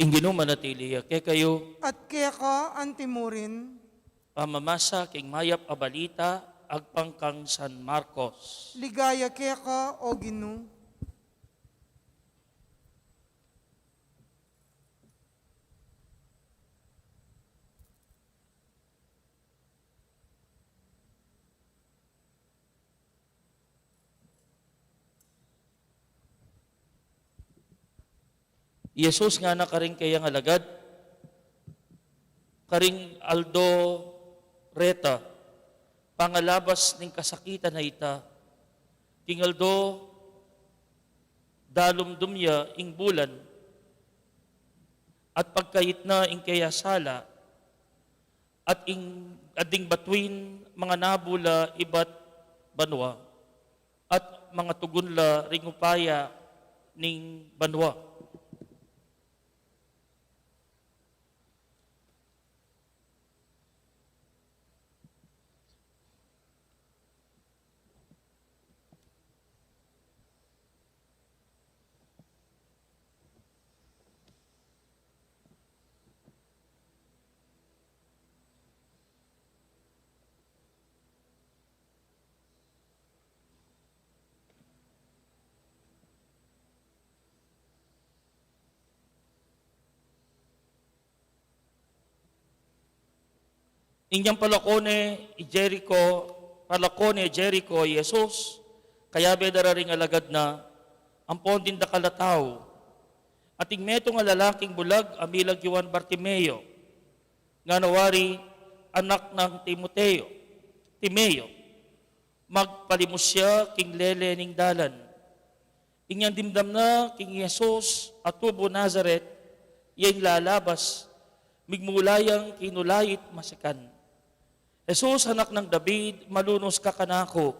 Ing Ginu manatili ya kekayu. At keka antimurin. Pamamasa king mayap a balita agpang kang San Marcos. Ligaya keka, O Ginu. I Jesus ngana karing keyang alagad, karing aldo reta, pangalabas ning kasakitan a ita, king aldo dalumdum ya ing bulan, at pagkait na ing keya sala, at ing, at ding batuin manganabu la ibat banua, at mangatugun la ring upaya ning banua. Inyang palako ne i Jericho, palako ne Jericho i Jesus, kayabe da ra ring alagad na, ampon ding dakal a tau. At ing metung a lalaking bulag a milag i Juan Bartimeo, ngana wari, anak nang Timoteo, Timeo. Magpalimus ya king lele ning dalan. Inyang dimdam na king Jesus a tubu Nazaret, ya ing lalabas, migmula yang kinulait masikan. Jesus, anak nang David, malunus ka kanaku.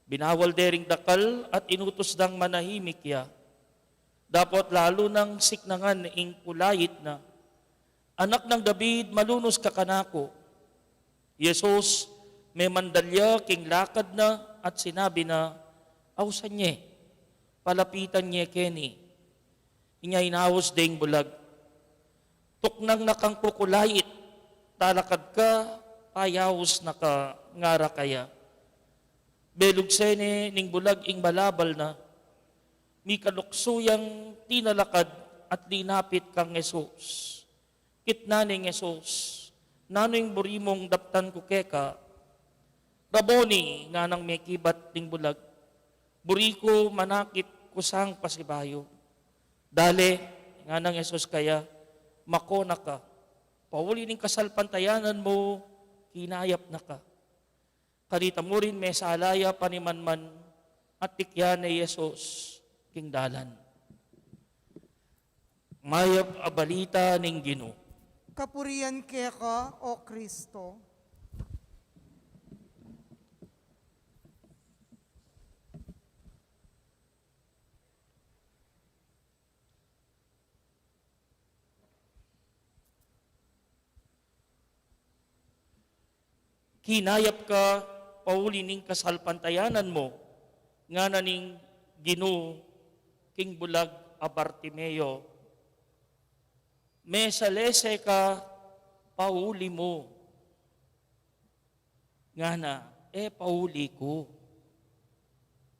Binawal de ring dakal at inutus dang manahimik ya. Dapot lalu nang siknangan ing kulait na, "Anak nang David, malunus ka kanaku." I Jesus, memandalya king lakad na at sinabi na, "Ausan ye, palapitan ye keni." Inya inaus deng bulag, "Tuknang na kang kukulait, talakad ka, payaus na ka," ngara kaya. Belugse ne ning bulag ing balabal na, mikaluksu yang tinalakad at linapit kang Jesus. Kitnan neng Jesus, "Nanu ing buri mung daptan ku keka?" "Raboni," nganang mekibat ding bulag, "buri ku manakit kusang pasibayu." "Dale," nganang Jesus kaya, "mako na ka. Pauli ning kasalpantayanan mu, kinayap na ka." Kanita murin mesala ya panimanman at tikyan ne Jesus king dalan. Mayap a balita ning Ginu. Kapurian keka, O Kristo. "Kinayap ka pauli ning kasalpantayanan mu," ngana ning Ginu king bulag a Bartimeo. "Mesalese ka, pauli mu." Ngana, "E pauli ku."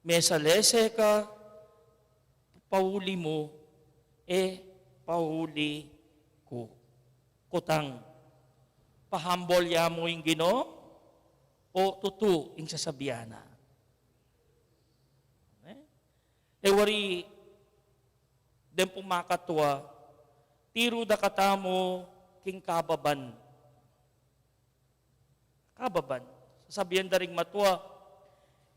"Mesalese ka, pauli mu." "E pauli ku." Kutang, pahambol ya mu ing Ginu, o tutu ing sasabian na? E, e wari, deng pung makatua, tiru da katamu king kababan. Kababan. Sasabian da ring matua,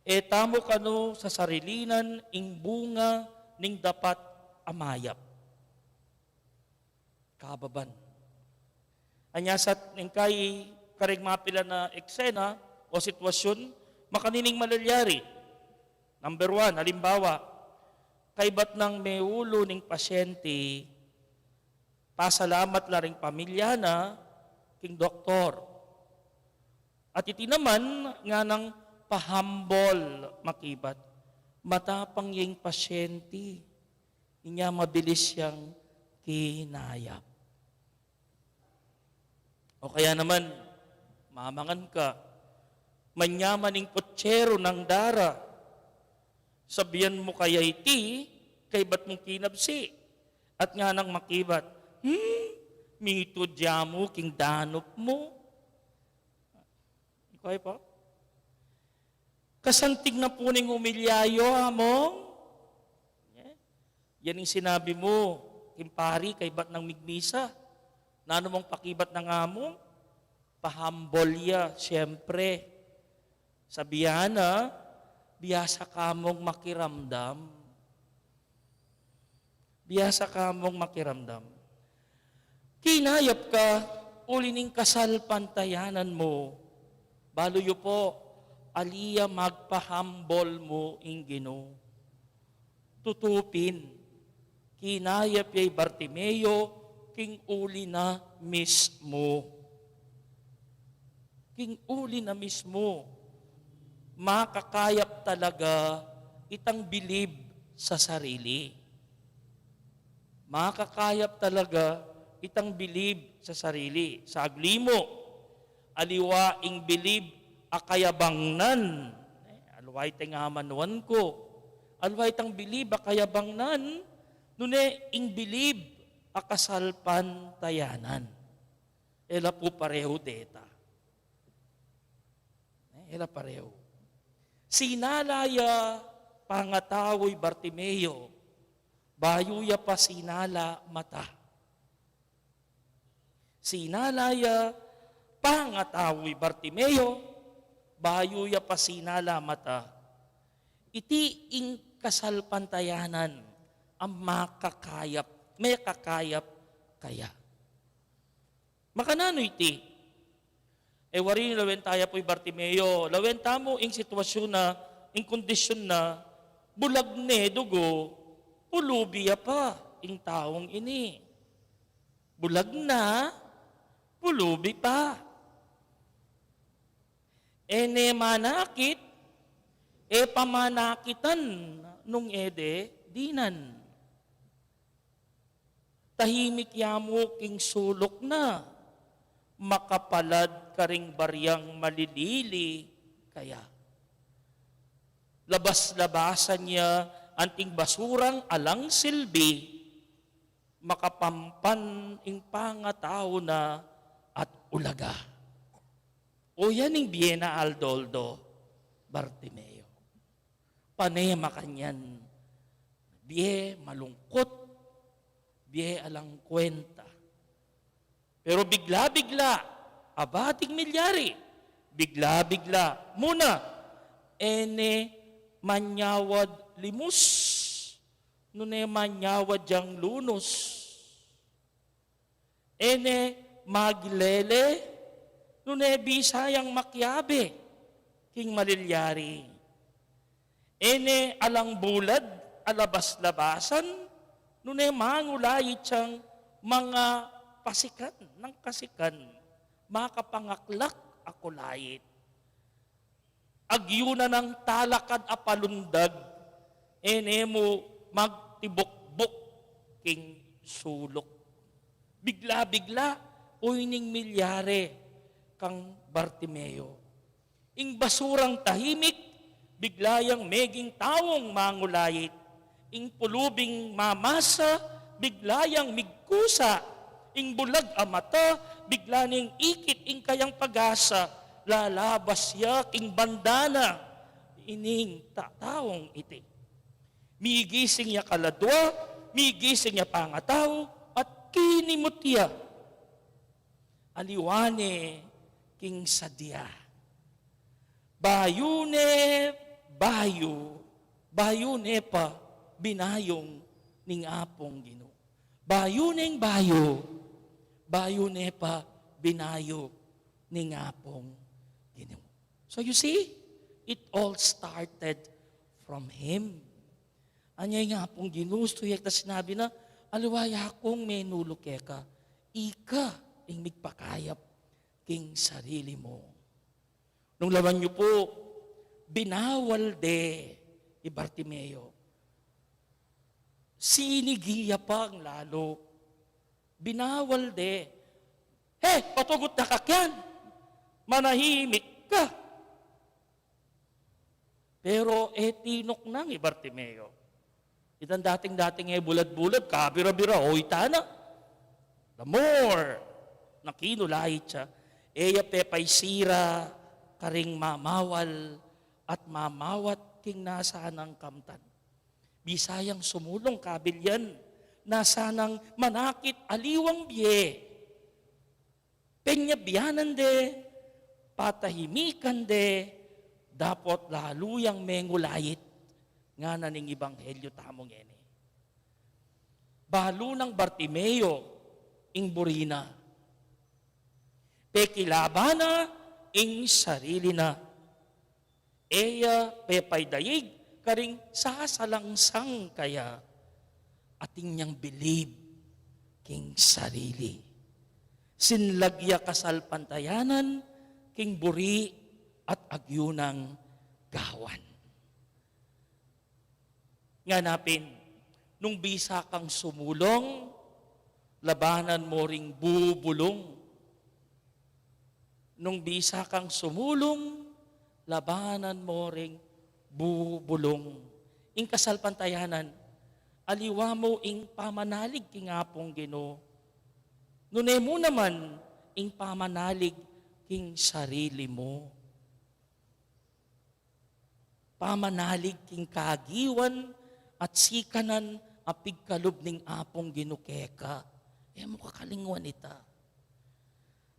"E tamu kanu sasarilinan ing bunga ning dapat a mayap." Kababan. Anyasat ning kai kareng mapilan a eksena o sitwasyun, makanini ing malalyari. Number one, alimbawa, kaybat nang meulu ning pasyente, pasalamat la ring pamilya na king doktor. At iti naman nganang pahambol makibat, matapang ya ing pasyente, inya mabilis yang kinayap. O kaya naman, mamangan ka, manyaman ing kutsero nang dara. Sabian mu kaya iti kaybat mung kinabsi, at nganang makibat, "Hmm, mitud ya mu king danup mu." Kaya pa? "Kasanting na pu ning umilya yu, Among." Yan ing sinabi mu king pari kaybat nang migmisa. Nanu mung pakibat nang Among? Pahambol ya, siyempre. Sabian na, "Biasa ka mung makiramdam." Biasa ka mung makiramdam. Kinayap ka uli ning kasalpantayanan mu. Balu yu pu, ali ya magpahambol mu ing Ginu. Tutu pin, kinayap ya i Bartimeo king uli na mismu. King uli na mismu, makakayap talaga itang bilib sa sarili. Makakayap talaga itang bilib sa sarili. Sagli mu, aliwa ing bilib a kayabangnan. Eh, aliwa itang amanuan ku. Aliwa itang bilib a kayabangnan. Nune ing bilib a kasalpantayanan. E la pu parehu deta. Eh, e la parehu. Sinala ya pangatau i Bartimeo, bayu ya pa sinala mata. Sinala ya pangatau i Bartimeo, bayu ya pa sinala mata. Iti ing kasalpantayanan a makakayap, mekakayap kaya. Makananu iti? E wari, lawen taya pu i Bartimeo, lawen tamu ing sitwasyun na, ing kondisyun na, bulag ne dugo, pulubi ya pa ing taung ini. Bulag na, pulubi pa. E ne manakit, e pa manakitan nung e de dinan. Tahimik ya mu king suluk na, makapalad karing baryang malilili kaya. Labas-labasan ya anting basurang alang silbi, makapampan ing pangatau na at ulaga. O yan ing bie na aldo-aldo, Bartimeo. Pane makanyan, bie malungkut, bie alang kwenta. Pero bigla-bigla, aba, ating milyari. Bigla-bigla, muna, e ne manyawad limus, nune manyawad yang lunus. E ne maglele, nune bisa yang makiabe king malilyari. E ne alang bulad, alabas-labasan, nune mangulait yang mangapasikan, nang kasikan, makapangaklak a kulait. Agyunan nang talakad a palundag, e ne mu magtibukbuk king suluk. Bigla-bigla, o ining milyari kang Bartimeo. Ing basurang tahimik, bigla yang meging taung mangulait. Ing pulubing mamasa, bigla yang migkusa. Ing bulag a mata, bigla neng ikit ing kayang pag-asa. Lalabas ya king banda na ining ta-, taung iti. Migising ya kaladua, migising ya pangatau, at kinimut ya. Aliwa ne king sadia. Bayu ne, bayu, bayu ne pa binayung ning Apung Ginu. Bayu neng bayu, bayu ne pa binayu ning Apung Ginu. So you see, it all started from him. Anya ing Apung Ginu, suyak na sinabi na, "Aliwa ya kung menulu keka, ika ing migpakayap king sarili mu." Nung laman yu pu, binawal de i Bartimeo. Sinigi ya pang lalu. Binawal de. "He, patugut na ka kyan. Manahimik ka." Pero e tinuknang i Bartimeo. Itang dating-dating e bulad-bulad, kabira-bira, o ita na. The more na kinulait ya, e ya pepaisira karing mamawal at mamawat king nasanang kamtan. Bisa yang sumulung kabilyan, nasanang manakit aliwang bie. Penyabianan de, patahimikan de, dapot lalu yang mengulait, ngana ning ebanghelyo tamu ngeni. Balu nang Bartimeo ing buri na. Pekilaban na ing sarili na. E ya pepaidaig karing sasalangsang kaya, atin yang bilib king sarili. Sinlag ya kasalpantayanan king buri at agyu nang gawan. Ngana pin, nung bisa kang sumulung, labanan mo ring bubulung. Nung bisa kang sumulung, labanan mo ring bubulung. Ing kasalpantayanan, aliwa mu ing pamanalig king Apung Ginu. Nune mu naman ing pamanalig king sarili mu. Pamanalig king kagiwan at sikanan a pigkalub ning Apung Ginu keka. E mu kakalingwan ita.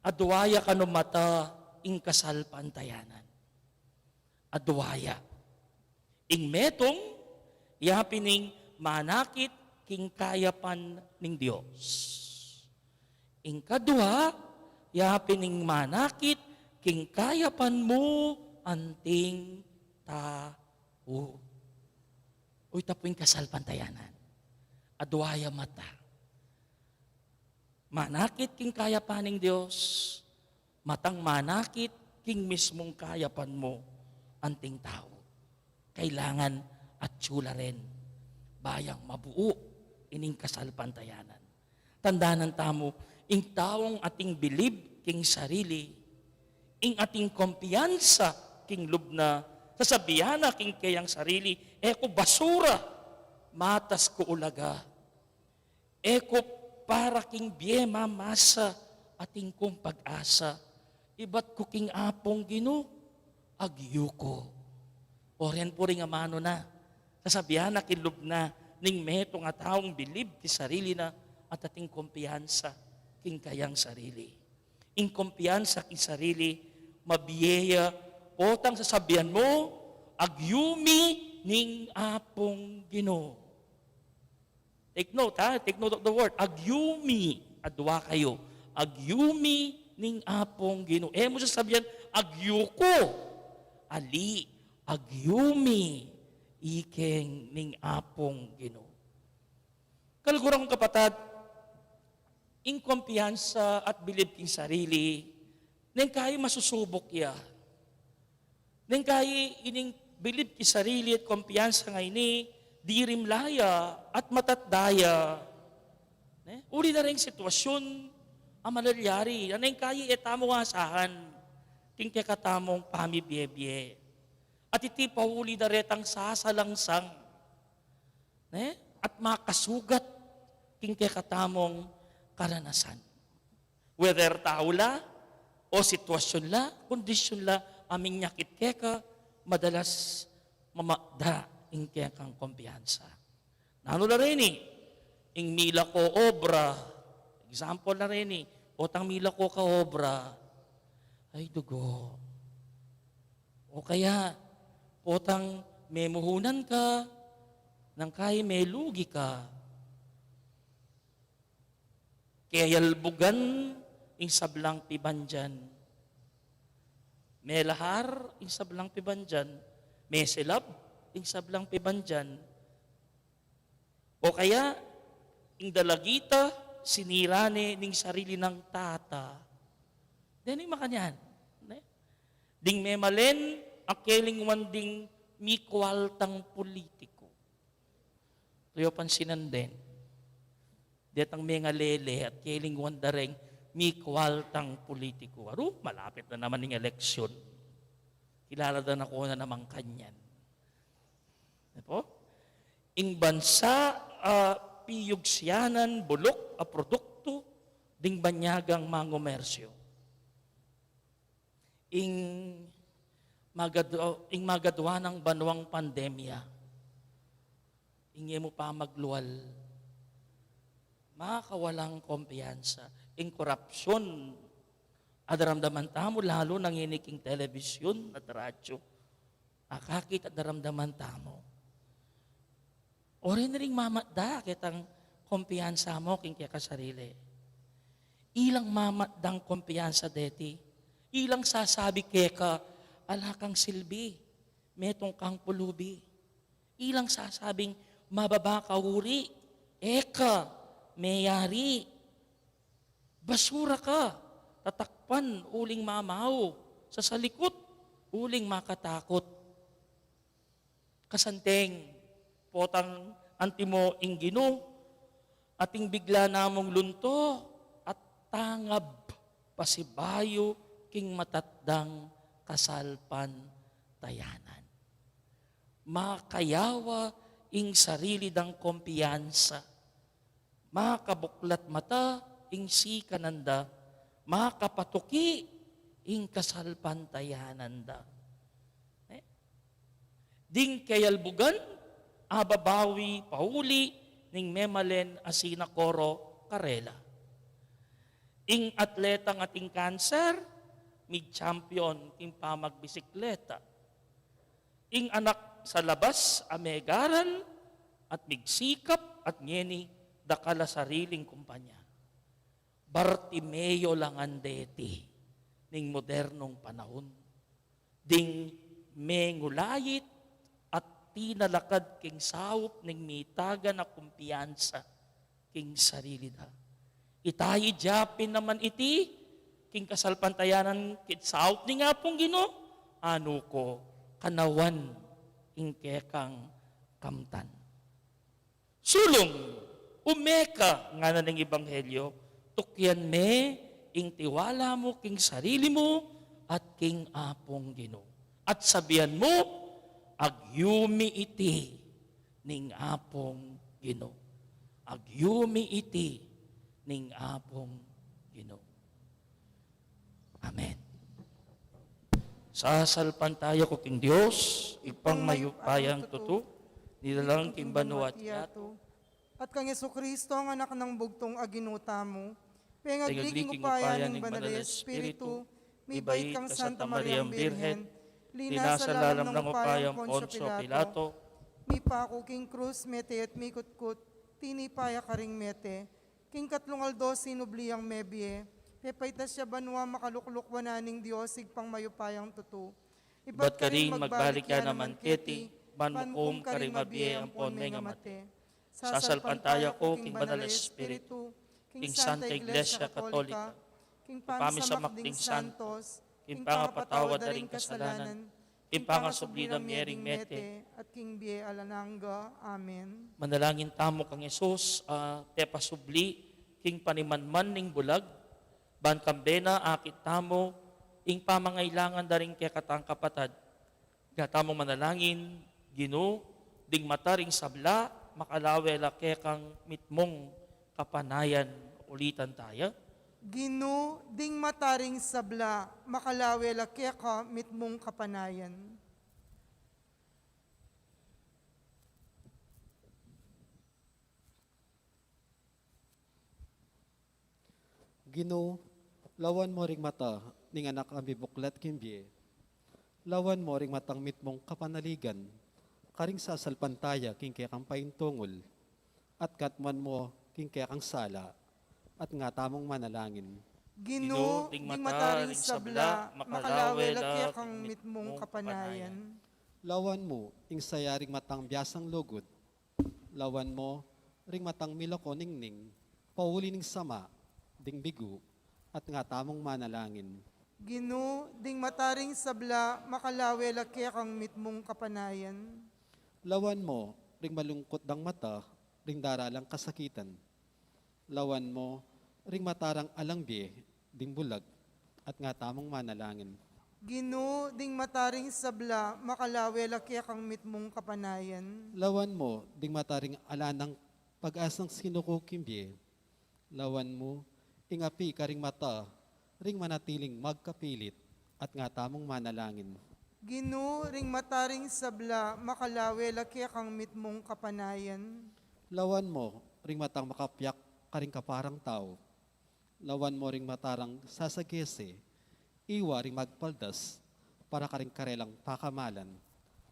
Adwa ya kanu mata ing kasalpantayanan. Adwa ya. Ing metung, ya pin ing manakit king kayapan ning Dios. Ing kadwa, ya pin ing manakit king kayapan mu anting tau. Uy, ita pu ing kasalpantayanan. Adwa ya mata. Manakit king kayapan ning Dios, matang manakit king mismung kayapan mu anting tau. Kailangan atyu la rin, ba yang mabuo ining kasalpantayanan. Tandanan tamu, ing taung ating bilib king sarili, ing ating kumpiyansa king lub na, sasabian na king keyang sarili, "E ku basura, matas ku ulaga. E ku para king bie mamasa, atin kung pag-asa. Ibat ku king Apung Ginu, agyu ku." O ren pu ring amanu na, sasabian na king lub na ning metung a taung bilib king sarili na at ating kumpiyansa king kayang sarili. Ing kumpiyansa king sarili, mabie ya potang sasabian mu, "Agyu mi ning Apung Ginu." Take note, ha? Take note of the word. Agyu mi, adwa kayu. Agyu mi ning Apung Ginu. E mu sasabian, "Agyu ku." Ali, agyu mi ikeng ning Apung Ginu. Kaluguran kung kapatad, ing kumpiyansa at bilib king sarili, neng kayi masusubuk ya. Neng kayi ining bilib king sarili at kumpiyansa ngeni, dirimla ya at matatda ya. Ne? Uli na ring sitwasyun a malalyari, neng kayi e tamu asahan king kekatamung pamibie-bie. At iti pauli na retang sasalangsang, ne? At makasugat king kekatamung karanasan. Whether tau la, o sitwasyun la, kondisyun la, a minyakit keka, madalas mamatda ing kekang kumpiyansa. Nanu la reni, ing mila ko obra, example la reni, potang mila ko ka obra, ay dugo. O kaya, potang memuhunan ka, neng kayi melugi ka. Keyalbugan ing sablang pibandian. Melahar ing sablang pibandian. Meselab ing sablang pibandian. O kaya, ing dalagita, sinira ne ning sarili nang tata. Deni makanyan, ne? Ding memalen, a kelingwan ding mikualtang pulitiku. Tuyu pansinan den. Detang mengalele at kelingwan da reng mikualtang pulitiku. Aru, malapit na naman ing eleksyon. Kilala da na ko na naman kanyan. Ano po? Ing bansa, ah, piyugsianan buluk a produktu ding banyagang mangumersyo. Ing magadu-, ing magadwa nang banuang pandemya, ing e mu pamaglual, makawalang kumpiyansa. Ing korapsyon, a daramdaman tamu, lalu na ngeni king television at radyo. Akakit at daramdaman tamu. O rin ring mamatda ketang kumpiyansa mu king keka sarili. Ilang mamatdang kumpiyansa deti. Ilang sasabi keka, ala kang silbi, metung kang pulubi. Ilang sasabing, mababa ka uri, eka, meyari. Basura ka, tatakpan uling mamau, sasalikut uling makatakut. Kasanteng, potang antimo ing Ginu, ating bigla namung lunto at tangab pasibayu king matatdang kasalpantayanan. Makayawa ing sarili dang kumpiyansa. Makabuklat mata ing sikanan da, makapatuki ing kasalpantayanan da. Eh? Ding keyalbugan, ababawi pauli ning memalen a sinakoro karela. Ing atletang ating kanser, mig-champion king pamagbisikleta. Ing anak sa labas a megaral at migsikap at ngeni dakal a sariling kumpanya. Bartimeo la ngan deti ning modernong panaun. Ding mengulait at tinalakad king saup ning mitagan a kumpiyansa king sarili da. Itayu ja pin naman iti king kasalpantayanan king saup ning Apung Ginu, anu ko, kanawan ing kekang kamtan. Sulung, ume ka, ngana ning Ebanghelyo, tukyan me ing tiwala mu king sarili mu at king Apung Ginu. At sabian mu, agyumi iti ning Apung Ginu. Agyumi iti ning Apung Ginu. Amen. Sasalpantaya ku king Dios, Ibpang mayupayang tutu, nilalang king banua at yatu. At kang Jesucristo, ang Anak nang bugtung a Ginu tamu, pengagli king upaya ning Banal a Espiritu, mibait kang Santa Mariang Birhen, linasa lalam nang upaya nang Poncio Pilato, mipaku king krus, mete at mikutkut, tinipa ya karing mete, king katlung aldo sinubli yang mebie, pepaitas ya banua, makalukluk wanan ning Dios Ibpang mayupayang tutu. Ibat karin magbalik ya naman keti, ban mukum karing mabie ampon mengamate. Sasalpantaya ku king Banal a Espiritu, king Santa Iglesia Katolika, king pamisamak ding santos, king pangapatawad da ring kasalanan, king pangasubli da mie ring mete, at king bie alang angga. Amen. Manalangin tamu kang Jesus, a tepasubli king panimanman ning bulag, ban kambe na akit tamu ing pamangailangan da ring kekatang kapatad. Nga tamung manalangin, Ginu, ding mata ring sabla, makalawe la kekang mitmung kapanayan. Ulitan taya. Ginu, ding mata ring sabla, makalawe la keka mitmung kapanayan. Ginu, lawan mo ring mata ning anak a mibuklat king bie. Lawan mo ring matang mitmung kapanaligan karing sasalpantaya king kekang paintungul, at katmuan mo king kekang sala, at nga tamung manalangin. Ginu, ding mata ring sabla, makalawe la kekang mitmung kapanayan. Lawan mo ing saya ring matang biasang lugud, lawan mo ring matang milako ningning, pauli ning sama, ding bigu, at nga tamung manalangin. Ginu, ding mata ring sabla, makalawe la kekang mitmung kapanayan. Lawan mo ring malungkut dang mata, ring daralang kasakitan. Lawan mo ring mata rang alang bie, ding bulag, at nga tamung manalangin. Ginu, ding mata ring sabla, makalawe la kekang mitmung kapanayan. Lawan mo ding mata ring ala nang pag-asang sinuku king bie. Lawan mo ing api karing mata ring manatiling magkapilit, at nga tamung manalangin. Ginu, ring mata ring sabla, makalawe la kekang mitmung kapanayan. Lawan mo ring matang makapiak karing kaparang tau. Lawan mo ring mata rang sasagese, iwa ring magpaldas para karing karelang pakamalan,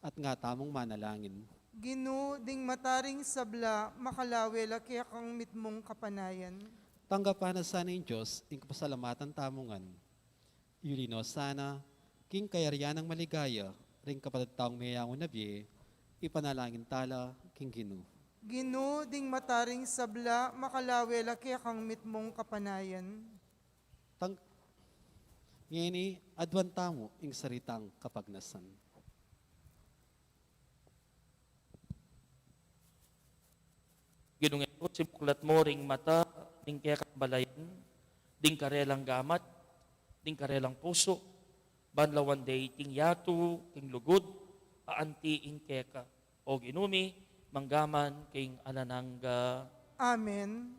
at nga tamung manalangin. Ginu, ding mata ring sabla, makalawe la kekang mitmung kapanayan. Tanggapan na sana ing Dios ing kapasalamatan tamu ngan. Yuli no sana king kayarian nang maligaya ring kapatad tang meyangu na bie, ipanalangin tala king Ginu. Ginu, ding mata ring sabla, makalawe la kekang mitmung kapanayan. Tang-, ngeni, aduan tamu ing saritang kapagnasan. Ginung Jesus, ibuklat mo ring mata ning kekang balayan, ding karelang gamat, ding karelang pusu, ban lawan de iting yatu king lugud a anti ing keka. O Ginu mi, manggaman king alang angga. Amen.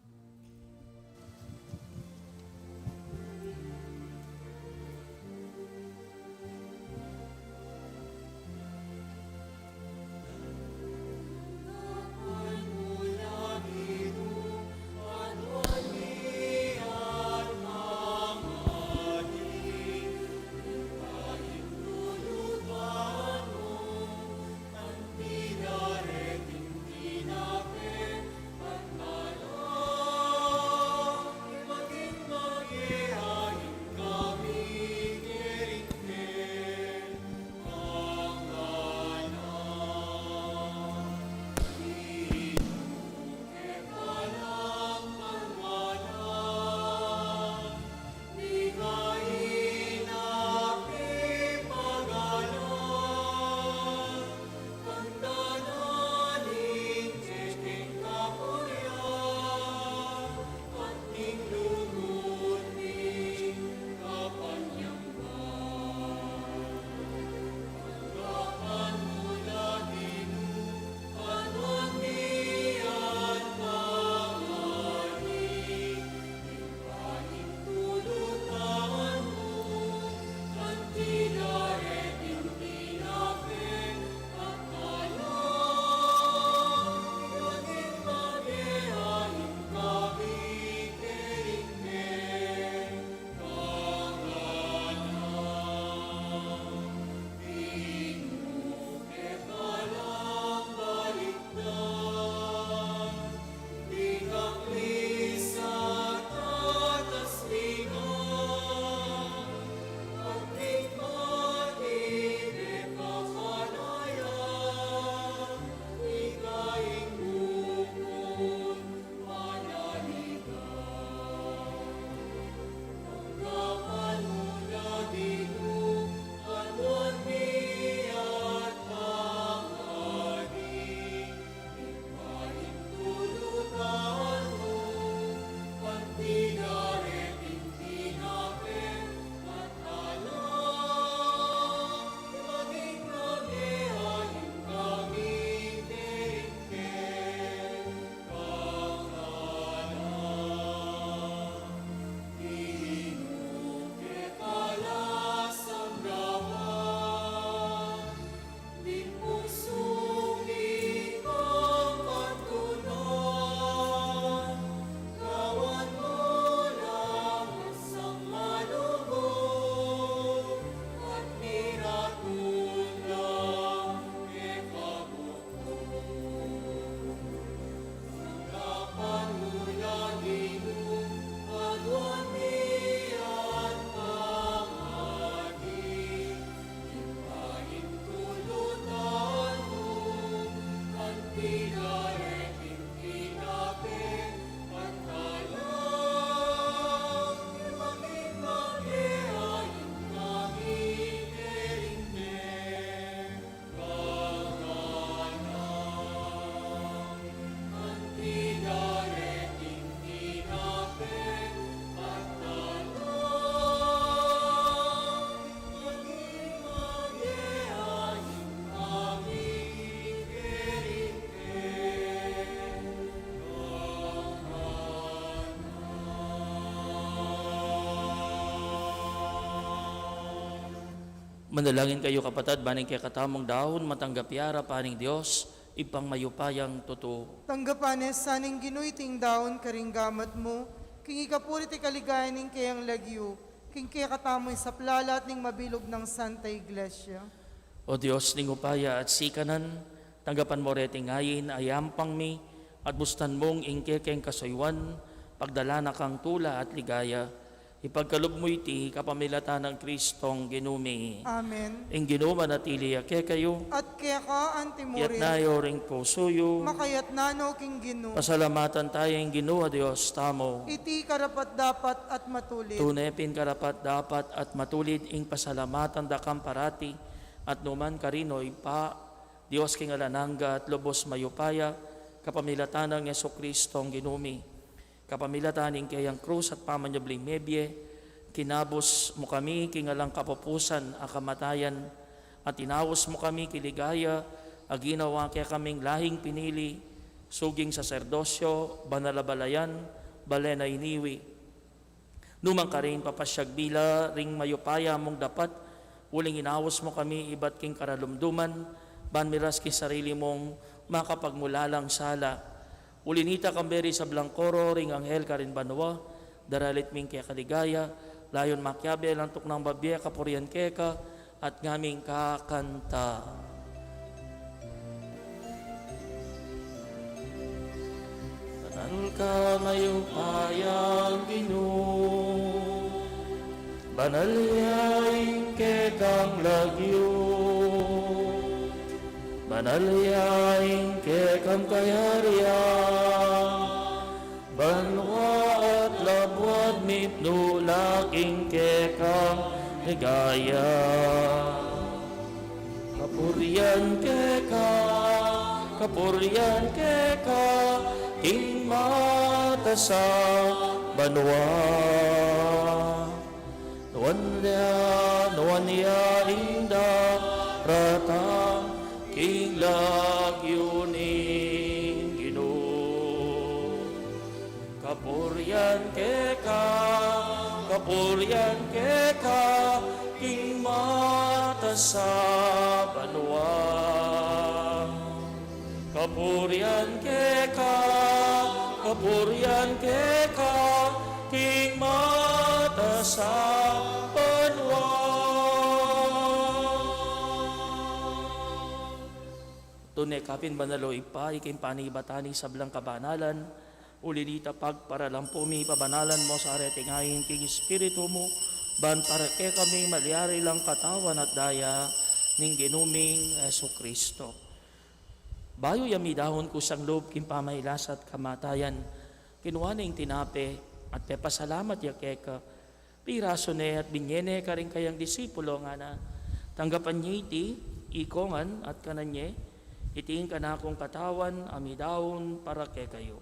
Manalangin kayu, kapatad, ban ing kekatamung daun matanggap ya arapan ning Dios, Ibpang mayupayang tutu. Tanggapan na sa ning Ginu iting daun karing gamat mu, king ikapuri at ikaligaya ning keyang lagyu, king kekatamung saplalat ning mabilug nang Santa Iglesia. O Dios ning upaya at sikanan, tanggapan mu reting ain a yampang mi, at bustan mung ing kekeng kasuyuan, pagdala na kang tula at ligaya. Ipagkalub mu iti kapamilatan nang Kristong Ginu mi. Amen. Ing Ginu manatili ya kekayu. At keka antimurin. Itas yu ring pusu yu. Makaitas no king Ginu. Pasalamatan taya ing Ginu a Dios tamu. Iti karapat-dapat at matulid. Tune pin karapat-dapat at matulid ing pasalamatan da kang parati at nukarin man, o Ibpa, Dios king alang angga at lubos mayupaya, kapamilatan nang Jesukristong Ginu mi. Kapamilatan ning keyang krus at pamanyubling mebie, kinabus mu kami king alang kapupusan a kamatayan, at inaus mu kami king ligaya a ginawa kekaming lahing pinili, suging saserdosyo, banal a balayan, balen a iniwi. Nung karin papasyag mi la ring mayupaya mung dapat, uling inaus mu kami ibat king karalumduman, ban miras king sarili mung makapagmulalang sala. Uli nita, kambe ring sablang koro ring anghel karin banua, daralit ming keka ligaya, layun makiabe lang tuknang babie kapurian keka, at ngaming kakanta. Banal ka mayupayang Ginu, banal ya ing kekang lagyu, banal ya ing kekang kayarian, banua at labuad mitmu la king kekang ligaya. Kapurian keka, kapurian keka, king mataas a banua. Nuan ya, nuan ya ing daratang king lagyu ning Ginu. Kapurian keka, kapurian keka, king mataas a banua. Kapurian keka, kapurian keka, king mataas a banua. Tune ka pin banal, o Ibpa, ika ing panibatan ning sablang kabanalan, uli nita pagparalan pu mi, pabanalan mu sa reting ain king Espiritu mu, ban para kekami malyari lang katawan at daya ning Ginu ming Jesucristo. Bayu ya midaun kusang lub king pamagkasakit at kamatayan, kinua ne ing tinape at pepasalamat ya keka, pirasu ne at binye ne karing kayang disipulo, ngana: Tanggapan ye iti ikong ngan at kanan ye, iti ing kanakung katawan a midaun para kekayu.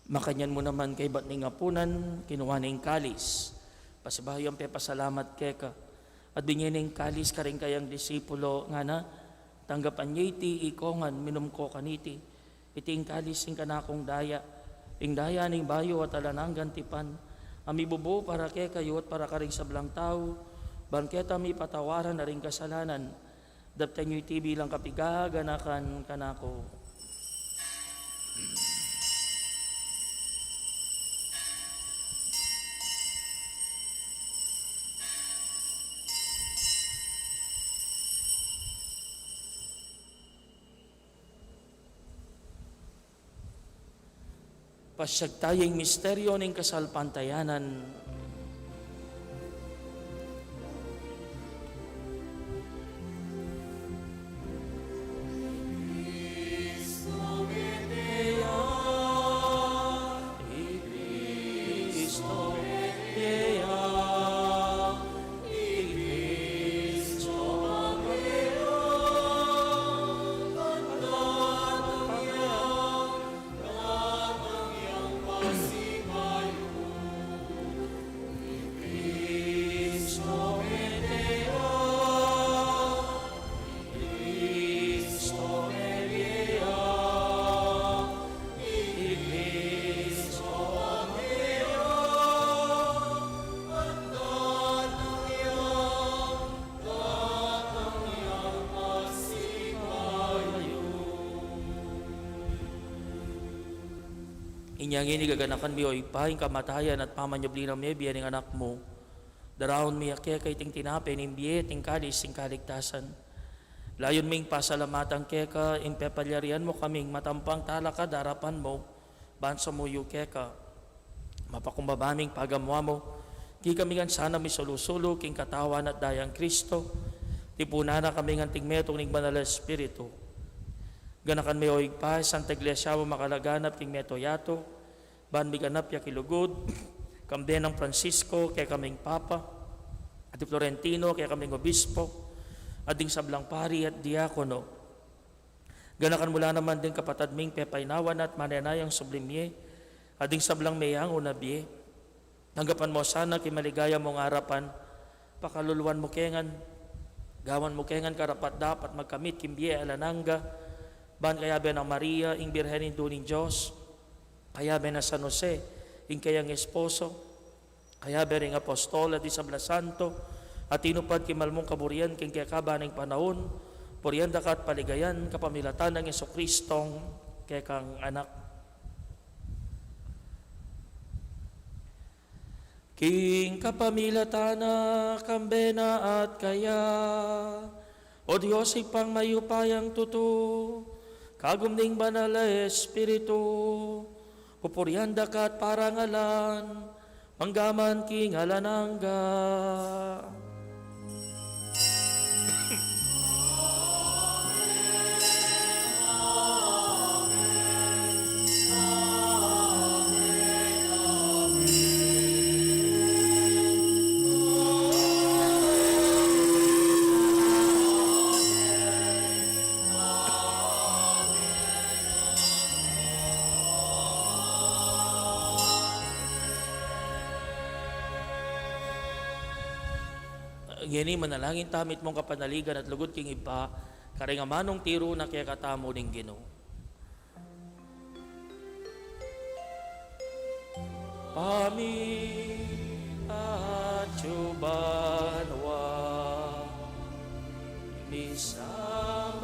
Makanyan mu naman kaybat ning apunan, kinua ne ing kalis, pasibayu yang pepasalamat keka, at binye ne ing kalis karing kayang disipulo, ngana: Tanggapan ye iti ikong ngan, minum ko kaniti, iti ing kalis ning kanakung daya, ing daya ning bayu at alang anggang tipan, a mibubu para kekayu at para karing sablang tau, ban keta mipatawaran na ring kasalanan. Daptan yu iti bilang kapigaganakan kanaku. Pasiag taya ing misteryu ning kasalpantayanan. Inya ngeni gaganakan mi, o Ibpa, ing kamatayan at pamanyubli nang mie bie ning Anak mu. Daraun mi keka iting tinape ning bie, iting kalis ning kaligtasan. Layun ming pasalamatan keka ing pepalyarian mu kaming matampang talakad king arapan mu, ban sumuyu keka. Mapakumbaba ming pagamu-amu, ikami ngan sana misulu-sulu king katawan at dayang Kristo, tipunan na kami ngan king metung ning Banal a Espiritu. Ganakan me, o Ibpa, ing Santa Iglesia mu makalaganap king meto yatu, ban miganap ya king lugud, kambe nang Francisco, kekaming Papa, at i Florentino, kekaming Obispo, at ding sablang pari at diakono. Ganakan mu la naman ding kapatad ming pepainawa na at manenayang subling mie, at ding sablang meyangu na bie. Tanggapan mu sana king maligaya mung arapan, pakaluluan mu ke ngan, gawan mu ke ngan karapat-dapat magkamit king bie alang angga, ban kayabe nang Maria, ing Birhen Indu ning Dios, kayabe nang San Jose, ing keyang esposo, kayabe ring apostol at ding sablang santo a tinupad king mal mung kaburian king kekaban ning panaun, purian da ka at paligayan kapamilatan nang Jesucristong kekang Anak. King kapamilatan na, kambe na at kaya, O Dios, Ibpang mayupayang tutu, kagum ning Banal a Espiritu, pupurian da ka at parangalan, mangga man king alang angga. Ngeni manalangin tamu mitmung kapanaligan at lugud king Ibpa, karing amanung tiru na kekatamu ning Ginu. Ibpa mi atsu banua, misamban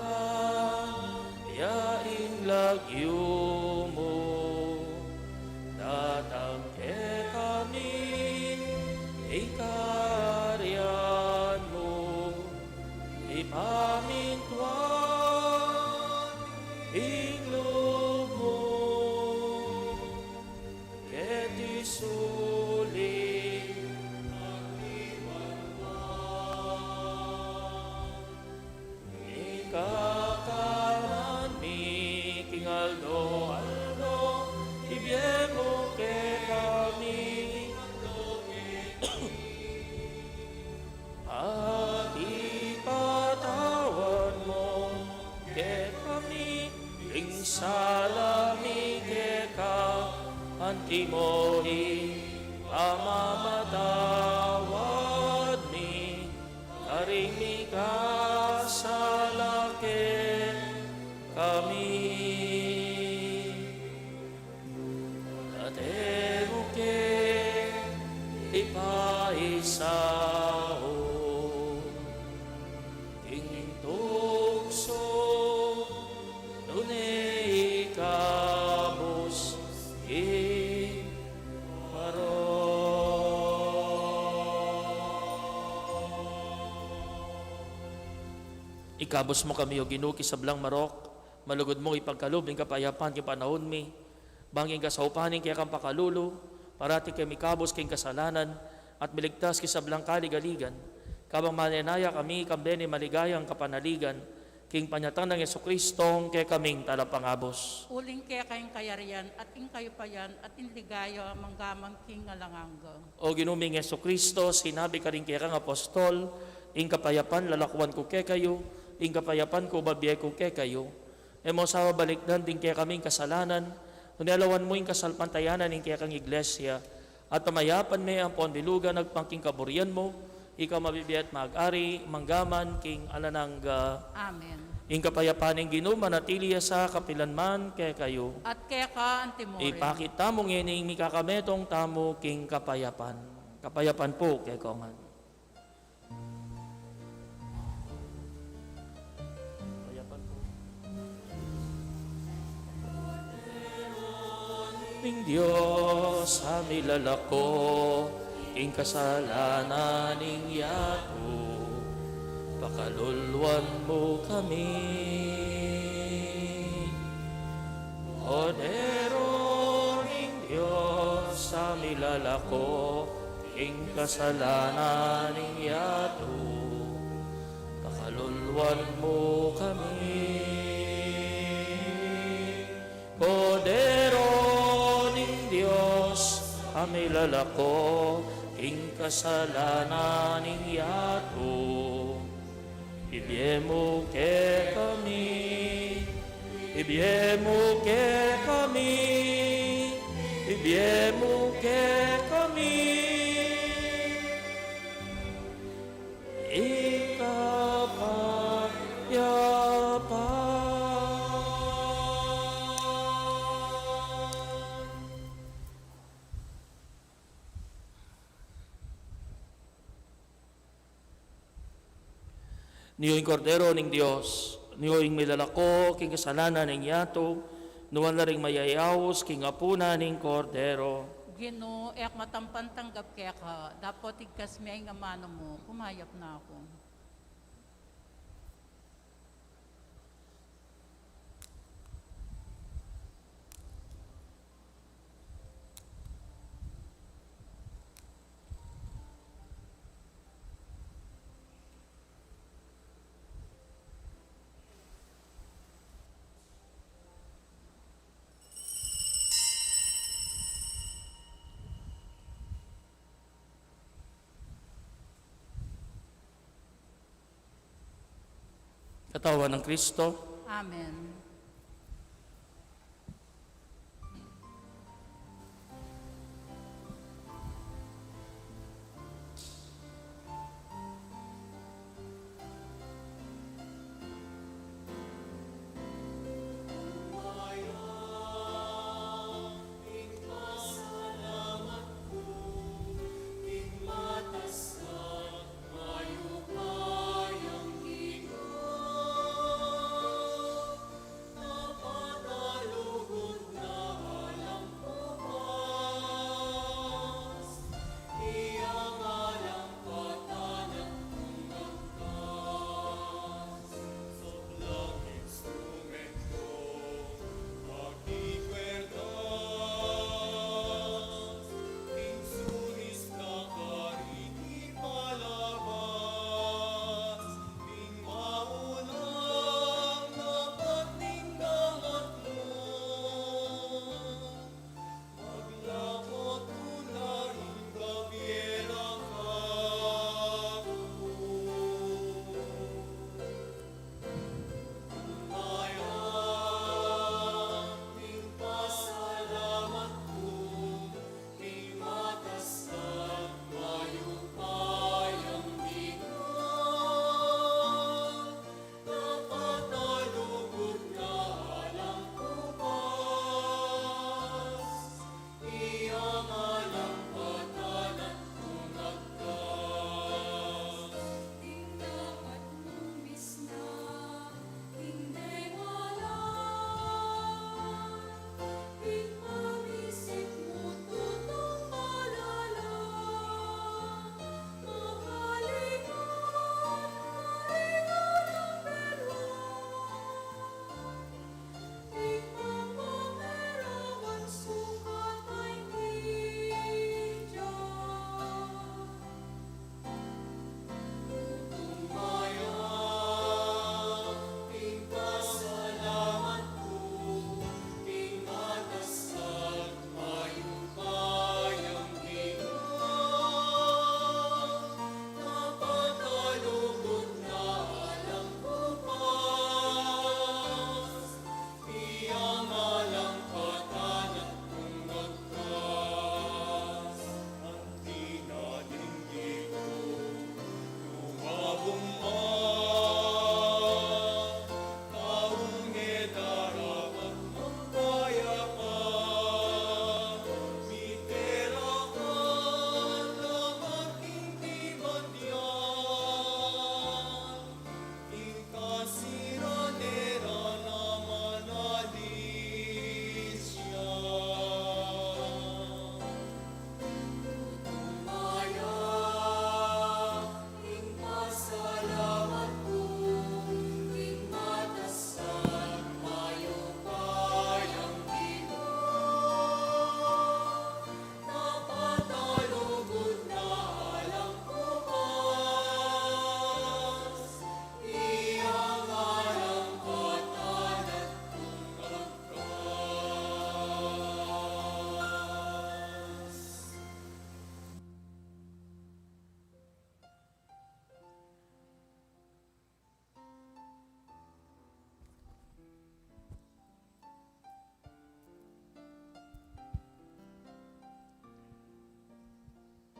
ya ing lagyu mu, datang kekami ing kayarian mu, ipamintuan ing lub mu keti sulip anti banua. Ing kakanan mi king aldo-aldo ibie mu kekami, at ipatawad mu kekami ing sala mi keka, anti mo ing pamamatawad mi karing mikasala kekami. At e mu ke ipaisaul king tuksu, nune ikabus ing marok. Ikabus mu kami, O Ginu, king sablang marok, malugud mung ipagkalub ing kapayapan king panaun mi, bang king kasaupan ning kekang pakalulu, parati ke mikabus king kasalanan, at miligtas king sablang kaligaligan, kabang manenaya kami kambe ning maligayang kapanaligan, king panyatang nang Jesucristong kekaming Talapangabus. Uling keka ing kayarian, at ing kayupayan, at ing ligaya, mangga man king alang angga. O Ginu ming Jesucristo, sinabi karing kekang apostol, ing kapayapan lalakuan ku kekayu, ing kapayapan ku babie ku kekayu. E mu sa balikdan ding kekaming kasalanan, nune lawan mu ing kasalpantayanan ning kekang Iglesia, at pamayapan me ampon bilugan agpang king kaburian mu, ika mabibie at mag-ari, mangga man king alang angga. Amen. Ing kapayapan ning Ginu manatili ya sa kapilan man kekayu. At keka antimurin. Ipakit tamu ngeni ing mikakametung tamu king kapayapan. Kapayapan pu kekongan. Kapayapan pu. Dios a milalako king kasalanan ning yatu, pakaluluan mu kami. Kordero ning Dios a milalako king kasalanan ning yatu, pakaluluan mu kami. Kordero ning Dios a milalako king kasalanan ning yatu, ibie mu kekami, ibie mu kekami, ibie mu kekami. Ing kapayapaan. Nio ing Kordero ning Dios, nio ing milalako king kasalanan ning yatu, nuan la ring mayayaus king apunan ning Kordero. Ginu, e ku matampan tanggap keka, dapot igkas me ing amanu mu, kumayap na ku. Katawan nang Kristo. Amen.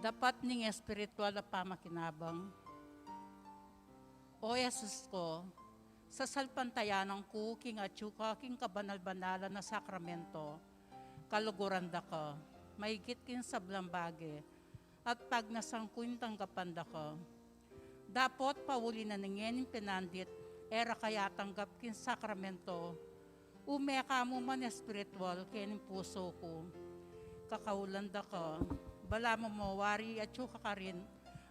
Dapat ning espiritual a pamakinabang. O Jesus ko, sasalpantayanan ku king atyu ka king kabanal-banalan a sakramento, kaluguran da ka, maigit king sablang bage, at pagnasan ku ing tanggapan da ka. Dapot pauli na ning ngening pinandit, e ra ka atanggap king sakramento, ume ka mu man espiritual keng pusu ku. Kakaulan da ka, balamu mawari atyu ka karin,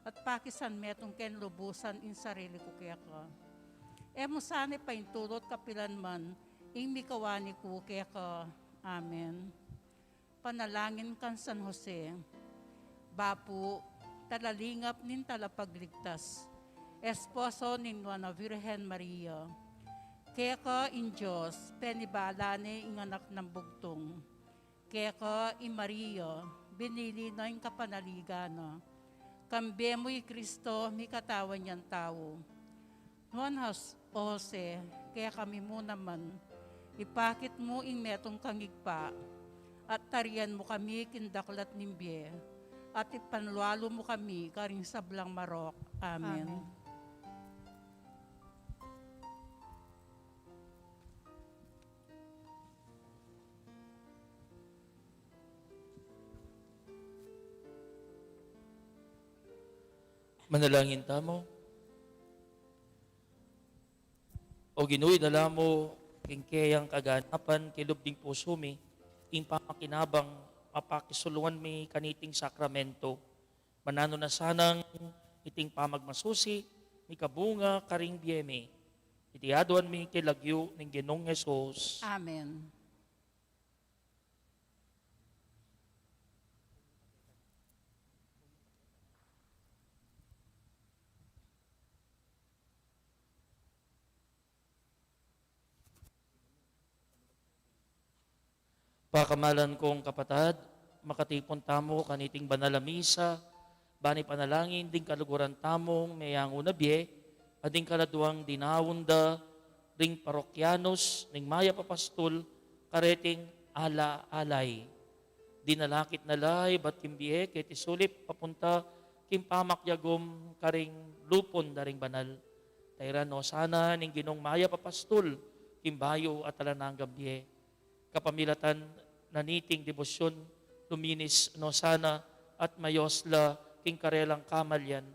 at pakisan metung keng lubusan ing sarili ku keka. E mu sana paintulut kapilan man ing mikawani ku keka. Amen. Panalangin kang San Jose, bapu, talalingap ning Talapagligtas, esposo ning Nuan a Virgen Maria. Keka ing Dios penibala ne ing anak nang bugtung. Keka i Maria binili na ing kapanaligan na. Kambe mu i Kristo mikatawan yang tau. Nuan Jos-, Jose, kekami mu naman, ipakit mu ing metung kang Ibpa, at tarian mu kami king daklat ning bie, at ipanlualu mu kami karing sablang marok. Amen. Amen. Manalangin tamu. O Ginu, idala mu king keyang kaganapan king lub ning pusu mi ing pamakinabang mapakisuluan mi kaniting sakramento. Mananu na sanang iting pamagmasusi mikabunga karing bie mi. Iti aduan mi king lagyu ning Ginung Jesus. Amen. Pakamalan kung kapatad, makatipun tamu kaniting banal a misa, ban ipanalangin ding kaluguran tamung meyangu na bie, at ding kaladuang dinaun da ring parokyanus ning Mayap a Pastul kareting ala-alay. Dinalakit na la ibat king bie keti sulip papunta king pamakyagum karing lupun da ring banal. Tairan no sana ning Ginung Mayap a Pastul king bayu at alang anggang bie. Kapamilatan na niting debosyun, luminis no sana at mayos la king karelang kamalyan.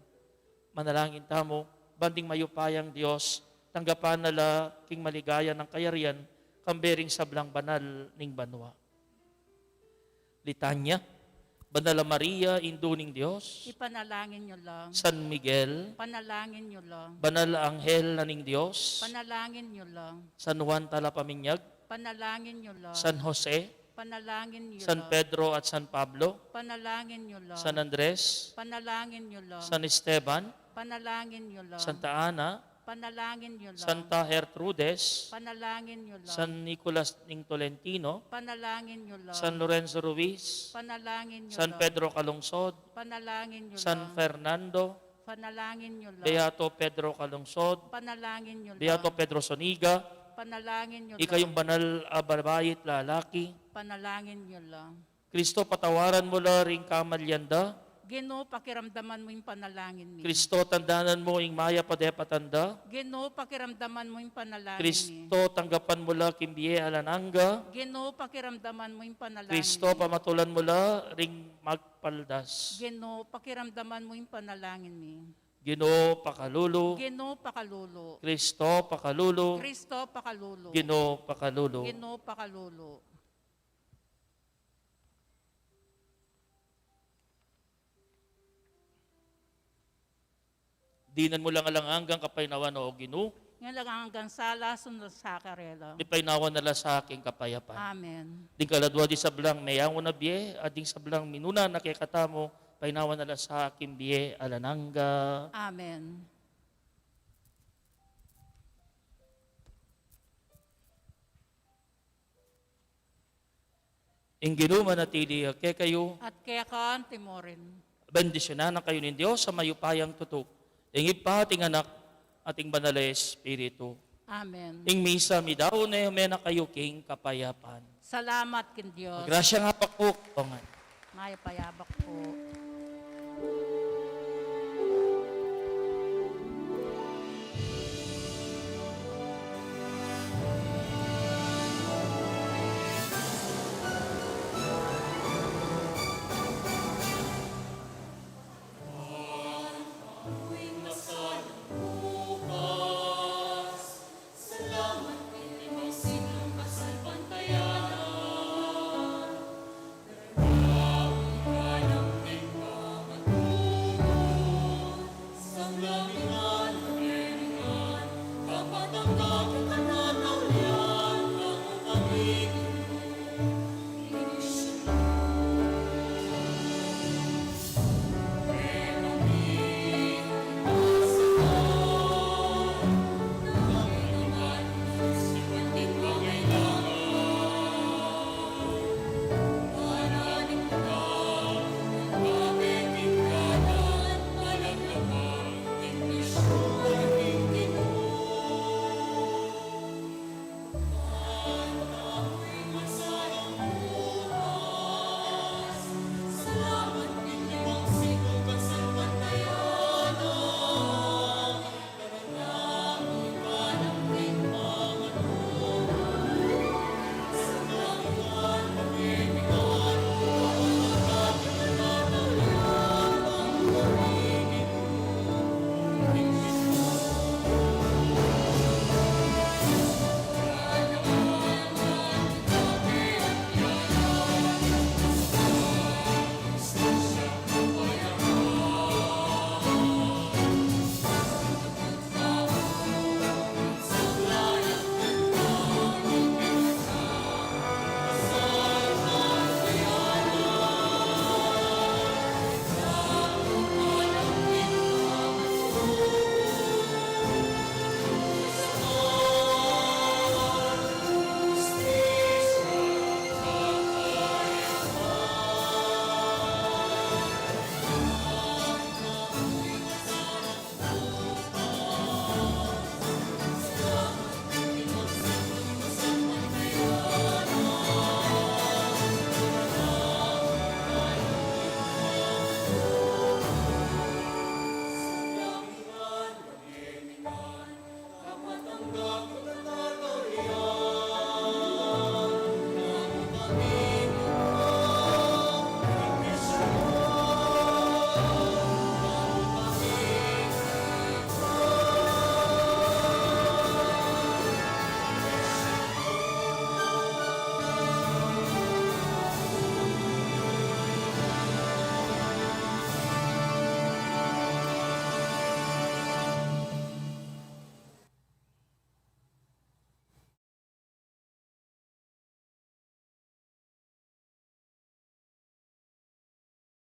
Manalangin tamu, ban ding mayupayang Dios tanggapan na la king maligaya nang kayarian, kambe ring sablang banal ning banua. Litanya. Banal a Maria, Indu ning Dios. Ipanalangin yu la. San Miguel. Panalangin yu la. Banal a Anghel na ning Dios. Panalangin yu la. San Juan Talapaminyag. Panalangin yu la. San Jose. Panalangin yu la. San Pedro at San Pablo. Panalangin yu la. San Andres. Panalangin yu la. San Esteban. Panalangin yu la. Santa Ana. Panalangin yu la. Santa Gertrudes. Panalangin yu la. San Nicolas ning Tolentino. Panalangin yu la. San Lorenzo Ruiz. Panalangin yu la. San Pedro Calungsod. Panalangin yu la. San Fernando. Panalangin yu la. Beato Pedro Calungsod. Panalangin yu la. Beato Pedro Zuniga. Panalangin yu la. Ikayung banal a babai at lalaki. Panalangin yu la. Kristo, patawaran mu la ring kamalyan da. Ginu, pakiramdaman mu ing panalangin mi. Kristo, tandanan mu ing mayap a depatan da. Ginu, pakiramdaman mu ing panalangin mi. Kristo, tanggapan mu la king bie alang angga. Ginu, pakiramdaman mu ing panalangin mi. Kristo, pamatulan mu la ring magpaldas. Ginu, pakiramdaman mu ing panalangin mi. Ginu, pakalulu. Ginu, pakalulu. Kristo, pakalulu. Kristo, pakalulu. Ginu, pakalulu. Ginu, pakalulu. Dinan mu lang alang anggang kapaynawan, o Ginu. Ing alang anggang sala, sundun sa karela. Mipaynawa na la sa king kapayapan. Amen. Ding kaladua ding sablang meyangu na bie, at ding sablang minuna na kekatamu, paynawa na la sa king bie alang angga. Amen. Ing Ginu manatili ya kekayu. At keka mu rin. Bendisyunan na kayu ning Dios a mayupayang tutu, ing Ibpa, at ing Anak, at ing Banal a Espiritu. Amen. Ing misa midaun ne, ume na kayu king kapayapan. Salamat king Dios. Grasya ngan abak pu. Mayap a abak pu.